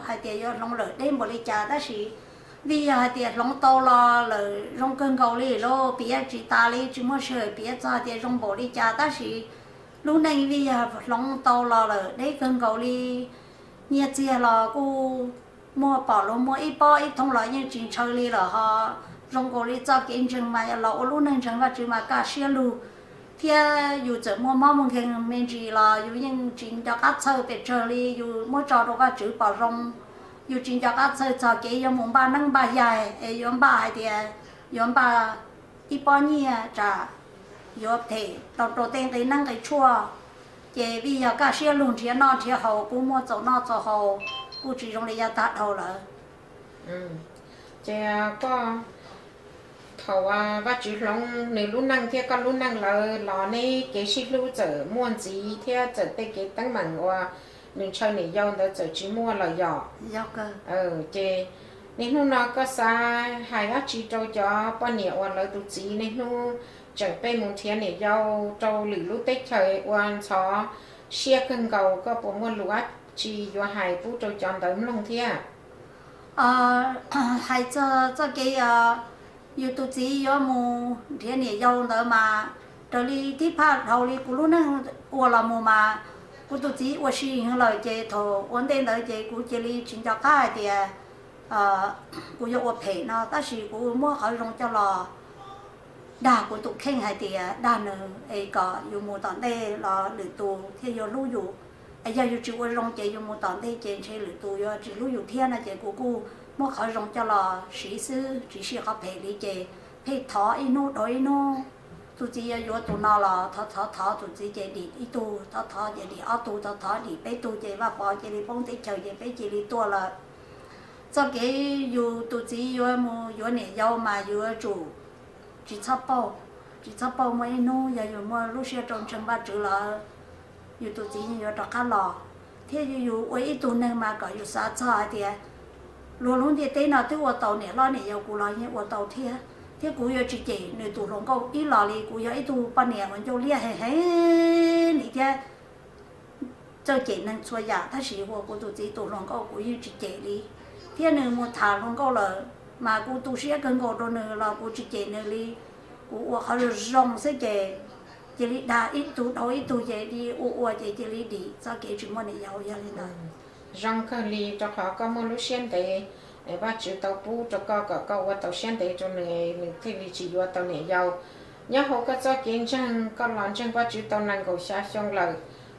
hais tias yuav hloov lawm deb npaum li cas, tab sis vim yog hais tias hloov tau los lawm zoo kawg nkaus li los piav tsis tas li, tsis muaj sij hawm piav txog hais tias zoo npaum li cas, tab sis lub neej vim yog hloov tau los lawm deb kawg nkaus li. Nyiaj txiag los kuj muaj, pom luag muaj ib pob ib thooj los yeej tsis ntshaw li lawm ho. Zoo nkaus li txoj kev ntseeg mas los ua lub neej ntseeg Vajtswv mas kaj siab lug, thiab yus txawm muaj mob muaj nkeeg me ntsis los yus yeej tsis nco qab txhawj pes tsawg li, yus muab tso rau Vajtswv pom zoo. Yus tsis nco qab txhawj txog kev yuav mus npaj neeb npaj yaig es yuav npaj hais tias yuav npaj ib pob nyiaj tsam yuav phem rau rau tej nqi neeb nqi tshuaj. Ces vim yog kaj siab lug nrhiav noj nrhiav haus, kuj muaj txaus noj txaus haus, kuj tsis zoo li yav tag dhau lawm. Ces koj, thaum Vajtswv hloov nws lub neej thiab koj lub neej lawm los neb kev sib hlub txawm muaj ntxiv thiab txawm tej kev teeb meem uas nws ntshaw niam yau ntawd txawm tsis muaj lawm yom? Ces niaj hnub no koj xav hais dab tsi rau cov poj niam uas lawv tus txiv niaj hnub tseem pheej mus nrhiav niam yau rau lwm lub teb chaws ua ntxhov siab kawg nkaus, koj puas muaj lus dab tsi yuav hais pub rau cov ntawd mloog thiab? Hais txog txoj kev yus tus txiv yuav mus nrhiav niam yau ntawd mas, raws li tib phaj dhau li kuv lub neej ua los mus mas, kuv tus txiv ua si heev lawm ces thaum ua ntej ntawd ces kuv cia li tsis nco qab hais tias kuv yuav ua phem no, tab sis kuv muab qhov zoo coj los dag kuv tus kheej hais tias dag nws es kom yus mus tom ntej los lwm tus thiaj yuav hlub yus. Es yog yus tsis ua zoo ces yus mus tom ntej ces ntshe lwm tus yuav tsis hlub yus thiab no ces kuv kuj muab qhov zoo coj los siv xwb, tsis siv qhov phem li ces pheej thov ib hnub dhau ib hnub. Tus txiv yuav yuav tus no los thov thov thov tus txiv ces dim ib tug, thov thov ces dim ob tug, thov thov dim peb tug ces Vaj Pov cia li poob teb chaws ces peb cia li tuaj lawm. Txoj kev yus tus txiv yuav mus yuav niam yau mas yuav tsum tsis txhob pauj, tsis txhob pauj. Muaj ib hnub yog yus muaj lub siab rau ntseeg Vajtswv lawm, yus tus txiv yeej yuav rov qab los. Thiab yus ua ib tug neeg mas kom yus xav txog hais tias luag lub ntiaj teb no twb ua tau niam hlob niam yau kuv los yeej ua tau thiab, thiab kuv yuav tsis cem nws tus hluas nkauj ib los li. Kuv yog ib tug poj niam uas ncauj liab heev heev li thiab txawj cem neeg txhua yam, tab sis ua kuv tus txiv tus hluas nkauj kuv yeej tsis cem li. Thiab nws mus tham hluas nkauj lawm mas kuv tu siab kawg nkaus rau nws los kuv tsis cem nws li. Kuv ua qhov zoo zoo xwb ces cia li dag ib tug dhau ib tug ces cia li ua ua ces cia li dim txoj kev tsis muaj niam yau. Yog li ntawd zoo kawg li, rau qhov koj muaj lub siab ntev, Vajtswv tau pub rau koj kom koj ua tau siab ntev rau nws, nws thiaj li tsis yuav tau niam yau. Nyob hauv koj txoj kev ntseeg, koj los ntseeg Vajtswv tau nees nkaum xya xyoo lawm,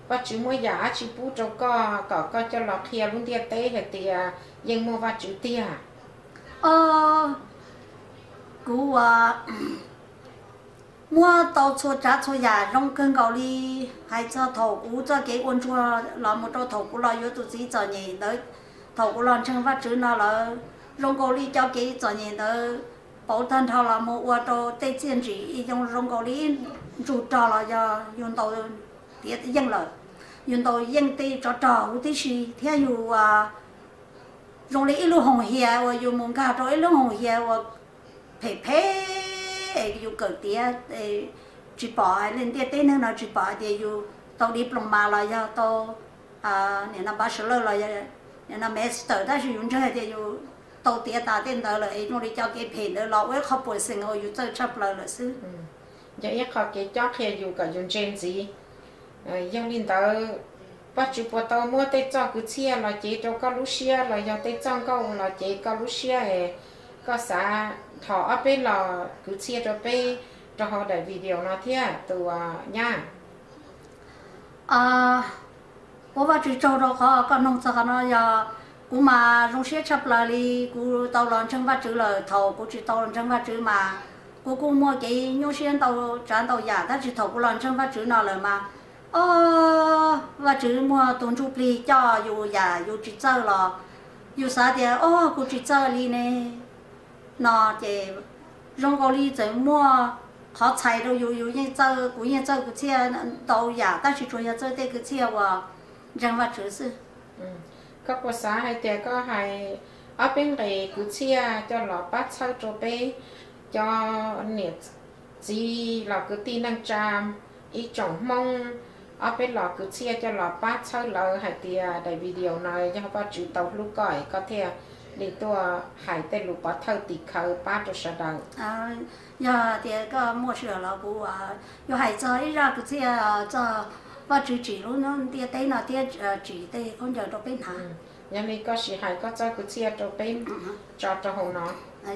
Vajtswv muab yam dab tsi pub rau koj kom koj coj los qhia lub ntiaj teb hais tias yeej muaj Vajtswv tiag? Kuv ua muab tau txhua tsav txhua yam zoo kawg nkaus li. Hais txog thaum kuv txoj kev ua ntsuag los mus rau thaum kuv los yuav tus txiv txom nyem ntawd, thaum kuv los ntseeg Vajtswv no lawm, zoo nkaus li cov kev txom nyem ntawd pauv tag nrho los mus ua rau tej txiaj ntsim zoo nkaus li ib ntsug rog los yog yus ntaus tiav yeej lawm, yus ntaus yeej tej tsov rog huv tib si, thiab yus zoo li ib lub hoos hias uas yus mus nkag rau ib lub hoos hias uas phem phem es yus kawm tiav, tsis pom li ntiaj teb neeg no tsis pom hais tias yus tau diploma los yog tau nim no bachelor los yog nim no master, tab sis yus ntseeg hais tias yus tau tiav tas tej ntawd lawm es zoo li cov kev phem ntawd los ua ib qho puas xeem uas yus txawj tshaj plaws lawm xwb. Yog ib qho kev cob qhia yus kom yus ntse ntxiv. Yog li ntawd, Vajtswv puas tau muab tej txoj kwv txhiaj los cev rau koj lub siab los yog tej txoj nkauj los cev koj lub siab es koj xav thov ob peb los kwv txhiaj rau peb rau hauv daim video no thiab tus nyab? Ua Vajtswv tsaug rau qhov koj noog txog qhov no. Yog kuv mas zoo siab tshaj plaws li, kuv tau los ntseeg Vajtswv lawm. Thaum kuv tsis tau los ntseeg Vajtswv mas kuv kuj muaj kev nyuaj siab ntau tsav ntau yam, tab sis thaum kuv los ntseeg Vajtswv no lawm mas, o, Vajtswv muaj tus ntsuj plig coj yus yam yus tsis txawj los yus xav tias, o, kuv tsis txawj li ne no ces zoo nkaus li txawm muaj qhov txhais rau yus, yus yeej txawj, kuv yeej txawj kwv txhiaj ntau yam tab sis tsuas yog txawj tej kwv txhiaj uas ntseeg Vajtswv xwb. Koj puas xav hais tias koj hais ob peb nqe kwv txhiaj coj los pab txhawb rau peb cov niam txiv los kwv tij neej tsa ib tsoom Hmoob, ob peb los kwv txhiaj coj los pab txhawb lawv hais tias daim video no yog Vajtswv tau hlub koj es koj thiaj li tuaj hais tej lus pov thawj tim khawv pab rau sawv daws? Yog tias koj muaj sij hawm los kuv yuav hais txog ib zaj kwv txhiaj txog Vajtswv tsim lub ntiaj teb no thiab tsim tej khaub ncaws rau peb hnav. Yog li koj sim hais koj txoj kwv txhiaj rau peb tso rau hauv no.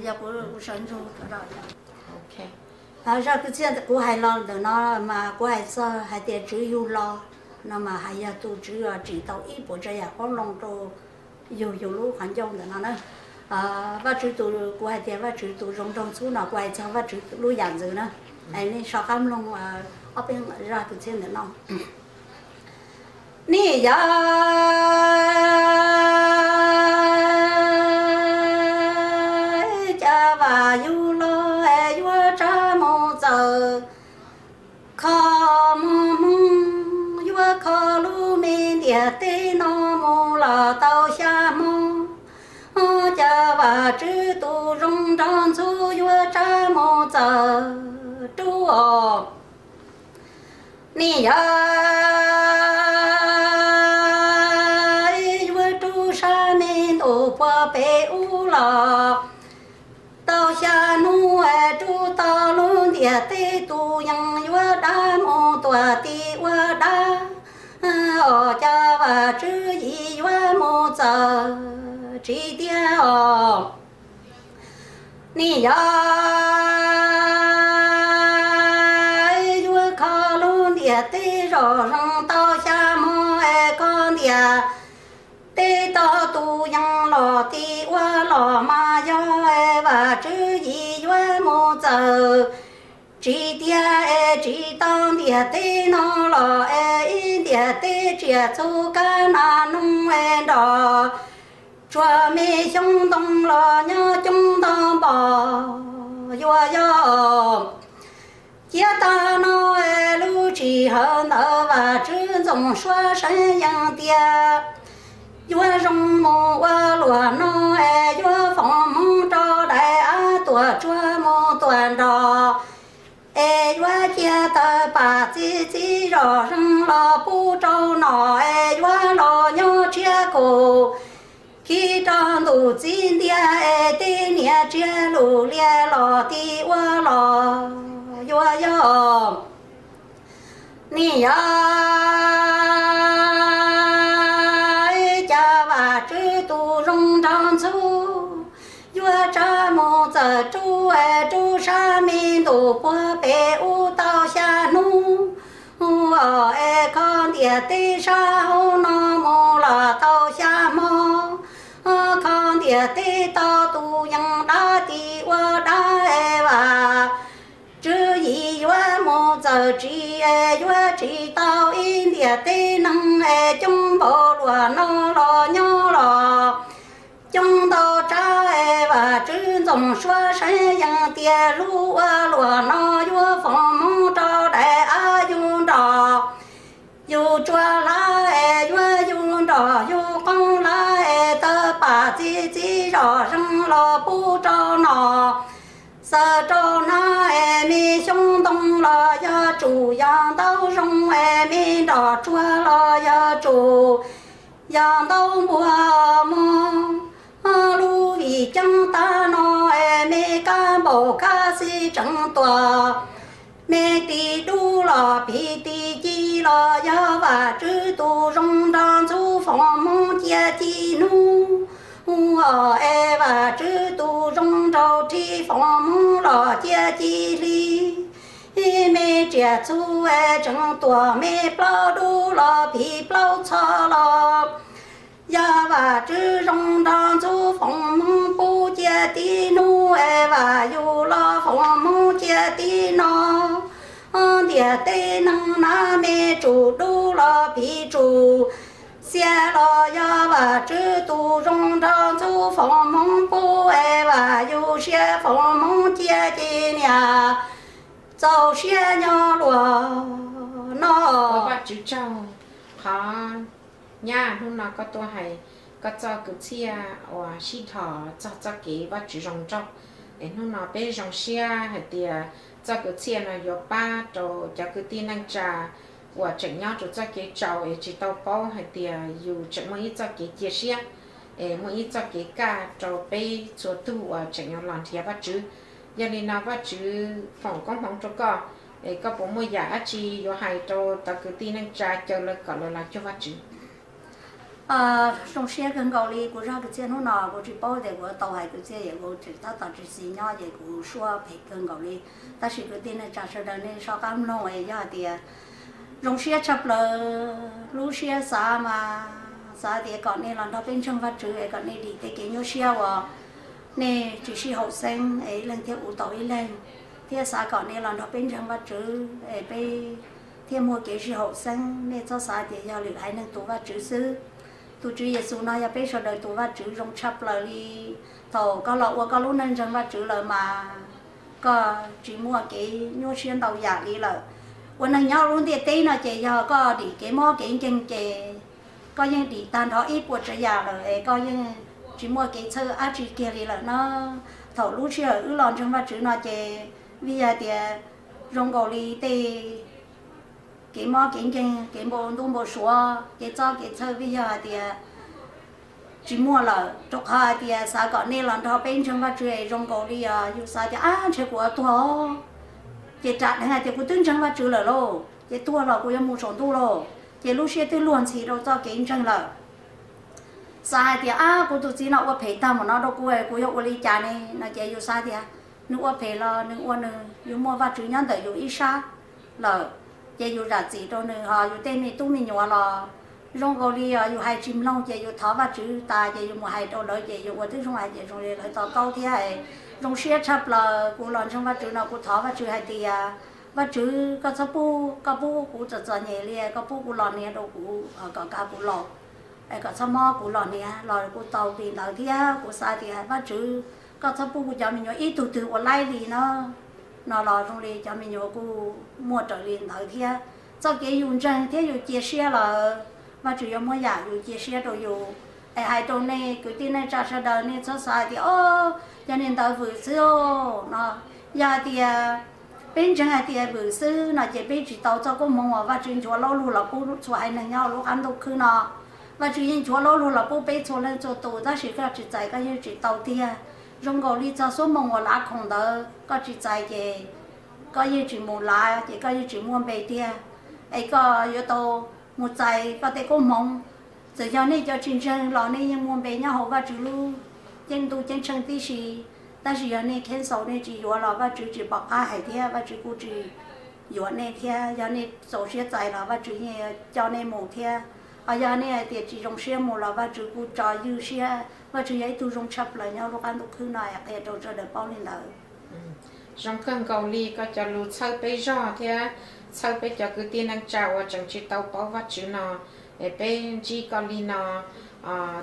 Yog kuv sawv ntsug. Zaj kwv txhiaj kuv hais los ntawm no mas kuv hais txog hais tias Tswv yug los no mas hais yog tus Tswv tsim tau ib puas tsav yam qoob loo rau yug yus lub qhov ncauj ntawm no na. Vajtswv tus, kuv hais tias Vajtswv tus zoo nraug ntxhub no kuv hais txog Vajtswv lub yam ntxwv na. Nej soj qab mloog ob peb zaj kwv txhiaj ntawm no. Nej yog cas vam yug los yuav tsa mus txawm kho mus hmoov, yuav kho lub me ntiaj teb no mus los tau xya hmo. Cas Vajtswv tus zoo nraug ntxhub yuav tsa mus txawm rub os. Nej yog yuav rub sab me ntuj puag pem ub los tau xya hnub, rub tau lub ntiaj teb tus yees yuav dab mus tuam tim ua dab. Os, cas Vajtswv yim yuav mus txawm tsis tiag os. Nej yog yuav kho lub ntiaj teb zoj zees tau xya hmo es kho ntiaj teb tau tus yees los tim ua los mas yog Vajtswv yim yuav mus txawm tsis tiag es tsis tau ntiaj teb no los es ib ntiaj teb tsiaj txhu kab nas noog es nroj tsuag me xyoob ntoo los nyob coob ntau npaum. Yuav yog cia tag no es lub sij hawm ntawd Vajtswv Ntxoov Suav seev yees tias yuav zoo mus ua luag no es yuav foom hmoov rau daim av tuam tsuag mus tuam nrog es yuav cia tawg pam txi txiv zoj zees los pub rau nom es yuav los nyob tshiab kaum khib rau ntuj txiv ntiag es tej niam tsiaj lus lias los tim ua los. Yuav yog nej yog cas Vajtswv tus zoo nraug ntxhub yuav tsa mus txawm rub es rub sab me ntuj puag pem ub tau xya hnub os es kho ntiaj teb sab hauv no mus los tau xya hmo. Kho ntiaj teb tau tus yees dab tim ua dab es Vajtswv yim yuav mus txawm tsis es yuav tsis tau ib ntiaj teb neeg es coob npaum luag no los nyob los coob ntau tsav es Vajtswv Ntxoov Suav seev yees tias lub ua luag no yuav foom hmoov rau daim av yug nrog yug tsuag hlab es yuav yug nrog yug qoob hlab es tawg pam txi txiv zoj zees los pub rau nom xaws rau hnab es me nroj tsuag los yog tsuj, yog ntaub npua mog. Lub vim ceeb tag no es me kab npaum kab xib tseem tuaj, me tis dub los phim tis ci los yog Vajtswv tus zoo nrog ntxhub foom hmoov cia ci hnub. Ua es Vajtswv tus zoo nraug rhib foom hmoov los cia ci hli. Me tsiaj txhu es tseem tuaj, me plaub dub los phim plaub txhos los yog Vajtswv zoo nrog ntxhub foom hmoov pub cia tib hnub es Vaj Yus los foom hmoov cia tib no. Ntiaj teb neeg na me tsuj dub los phim tsuj xiab los yog Vajtswv tus zoo nrog ntxhub foom hmoov pub es Vaj Yus siab foom hmoov cia ci niam txaus siab nyob luag no. Ua Vajtswv tsaug qhov nyab hnub no koj tuaj hais koj txoj kwv txhiaj uas sib dhos txog txoj kev Vajtswv zoo nraug. Es hnub no peb zoo siab hais tias txoj kwv txhiaj no yuav pab rau cov kwv tij neej tsa uas tseem nyob rau txoj kev tsaus es tsis tau paub hais tias yus tseem muaj ib txoj kev cia siab, es muaj ib txoj kev kaj rau peb txhua tug uas tseem yuav los nrhiav Vajtswv. Yog li no Vajtswv foom koob hmoov rau koj, es koj puas muaj yam dab tsi yuav hais rau cov kwv tij neej tsa caw lawv kom lawv los cuag Vajtswv? Zoo siab kawg nkaus li, kuv zaj kwv txhiaj hnub no kuv tsis paub tias kuv tau hais kwv txhiaj, yog kuv tseem tab tom tsis xis nyob ces kuv suab phem kawg nkaus li. Tab sis kwv tij neej tsa sawv daws nej soj qab mloog es yog hais tias zoo siab tshaj plaws, lub siab xav mas xav tias kom nej los nrog peb ntseeg Vajtswv es kom nej dim tej kev nyuaj siab uas nej tsis sib haum xeeb es ib leeg thiaj ua tau ib leeg, thiab xav kom nej los nrog peb ntseeg Vajtswv es peb thiaj muaj kev sib haum xeeb. Nej txhob xav tias yog lwm haiv neeg tus Vajtswv xwb, tus Tswv Yexus no yog peb sawv daws tus Vajtswv zoo tshaj plaws li. Thaum koj los ua koj lub neej ntseeg Vajtswv lawm mas koj tsis muaj kev nyuaj siab ntau yam li lawm. Ua neeg nyob lub ntiaj teb no ces yog koj dim kev mob kev nkeeg ces koj yeej dim tag nrho ib puas tsav yam lawm es koj yeej tsis muaj kev txhawj dab tsi kiag li lawm na. Thaum lub sij hawm wb los ntseeg Vajtswv no ces vim yog tias zoo nkaus li tej kev mob kev nkeeg, kev npau ntuj npau suav, kev txob kev txhawj vim yog hais tias tsis muaj lawm, rau qhov hais tias xav kom nej los nrog peb ntseeg Vajtswv es zoo nkaus li os yus xav tias ab ntshe kuv yuav tuag, ces ram dheev hais tias kuv twb ntseeg Vajtswv lawm lauj, ces tuag los kuv yuav mus saum ntuj lauj, ces lub siab twb luag ntxhi rau txoj kev ntseeg lawm. Xav hais tias ab kuv tus txiv no ua phem tag mus no rau kuv, kuv yuav ua li cas ne no ces yus xav tias nws ua phem los nws ua nws, yus muaj Vajtswv nyob ntawm yus ib sab lawm, ces yus zam txim rau nws. Ho yus tej me tub me nyuam los zoo nkaus li os yus hais tsis mloog ces yus thov Vajtswv tas ces yus mus hais rau lawv ces yus ua tib zoo hais ces zoo li lawv to taub thiab. Zoo siab tshaj plaws kuv los ntseeg Vajtswv no kuv thov Vajtswv hais tias Vajtswv koj txhob pub, koj pub kuv txom txom nyem li, koj pub kuv los hniav rau kuv kom kav kuv laus, kom txhob mob kuv los hniav los kuv tau li ntawd thiab kuv xav tias Vajtswv koj txhob pub kuv cov me nyuam ib tug twg ua laib li no, no los zoo li cov me nyuam kuj muaj raws li ntawd thiab. Txoj kev yus ntseeg thiab yus cia siab lawm, Vajtswv yuav muab yam yus cia siab rau yus. Es hais rau nej kwv tij neej tsa sawv daws nej txhob xav tias o, cov niag ntawd vwm xwb no, yog hais tias peb ntseeg hais tias vwm xwb no ces peb tsis tau txoj koob hmoov uas Vajtswv nchuav laub lug los pub txhua haiv neeg nyob lub qab ntuj khwb no. Vajtswv yeej nchuav laub lug los pub peb txhua leej txhua tus tab sis koj tsis txais koj yeej tsis tau tiag. Zoo nkaus li txog xuab moos uas lav khoom ntawd koj tsis txais ces koj yeej tsis mus lav ces koj yeej tsis muaj npe tiag. Es koj yuav tau mus txais koj tej koob hmoov. Txawm yog nej cov tsis ntseeg los nej yeej muaj npe nyob hauv Vajtswv lub ceeb ntuj ceeb tsheej tib si, tab sis yog nej cancel nej tsis yuav los Vajtswv tsis pom qab hais thiab Vajtswv kuj tsis yuav nej thiab. Yog nej txaus siab txais los Vajtswv yeej coj nej mus thiab. Ho yog nej hais tias tsis zoo siab mus los Vajtswv kuj tso ywj siab. Vajtswv yog ib tug zoo tshaj plaws nyob lub qab ntuj khwb no es qhia rau sawv daws paub li ntawd. Zoo kawg nkaus li koj cov lus txhawb peb zog thiab txhawb peb cov kwv tij neej tsa uas tseem tsis tau paub Vajtswv no. Es peb ntsib koj li no,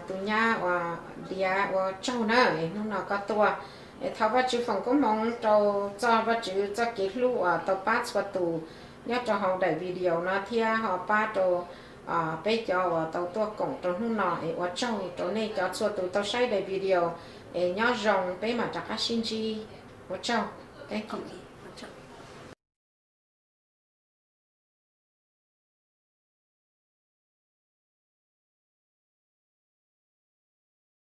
tus nyab uas Liav ua tsaug na es hnub no koj tuaj. Es thov Vajtswv foom koob hmoov rau txoj Vajtswv txoj kev hlub uas tau pab txhua tus nyob rau hauv daim video no thiab ho pab rau peb cov uas tau tuaj koom rau hnub no es ua tsaug rau nej cov txhua tus tau saib daim video. Es nyob zoo peb mam rov qab sib ntsib. Ua tsaug, thank you.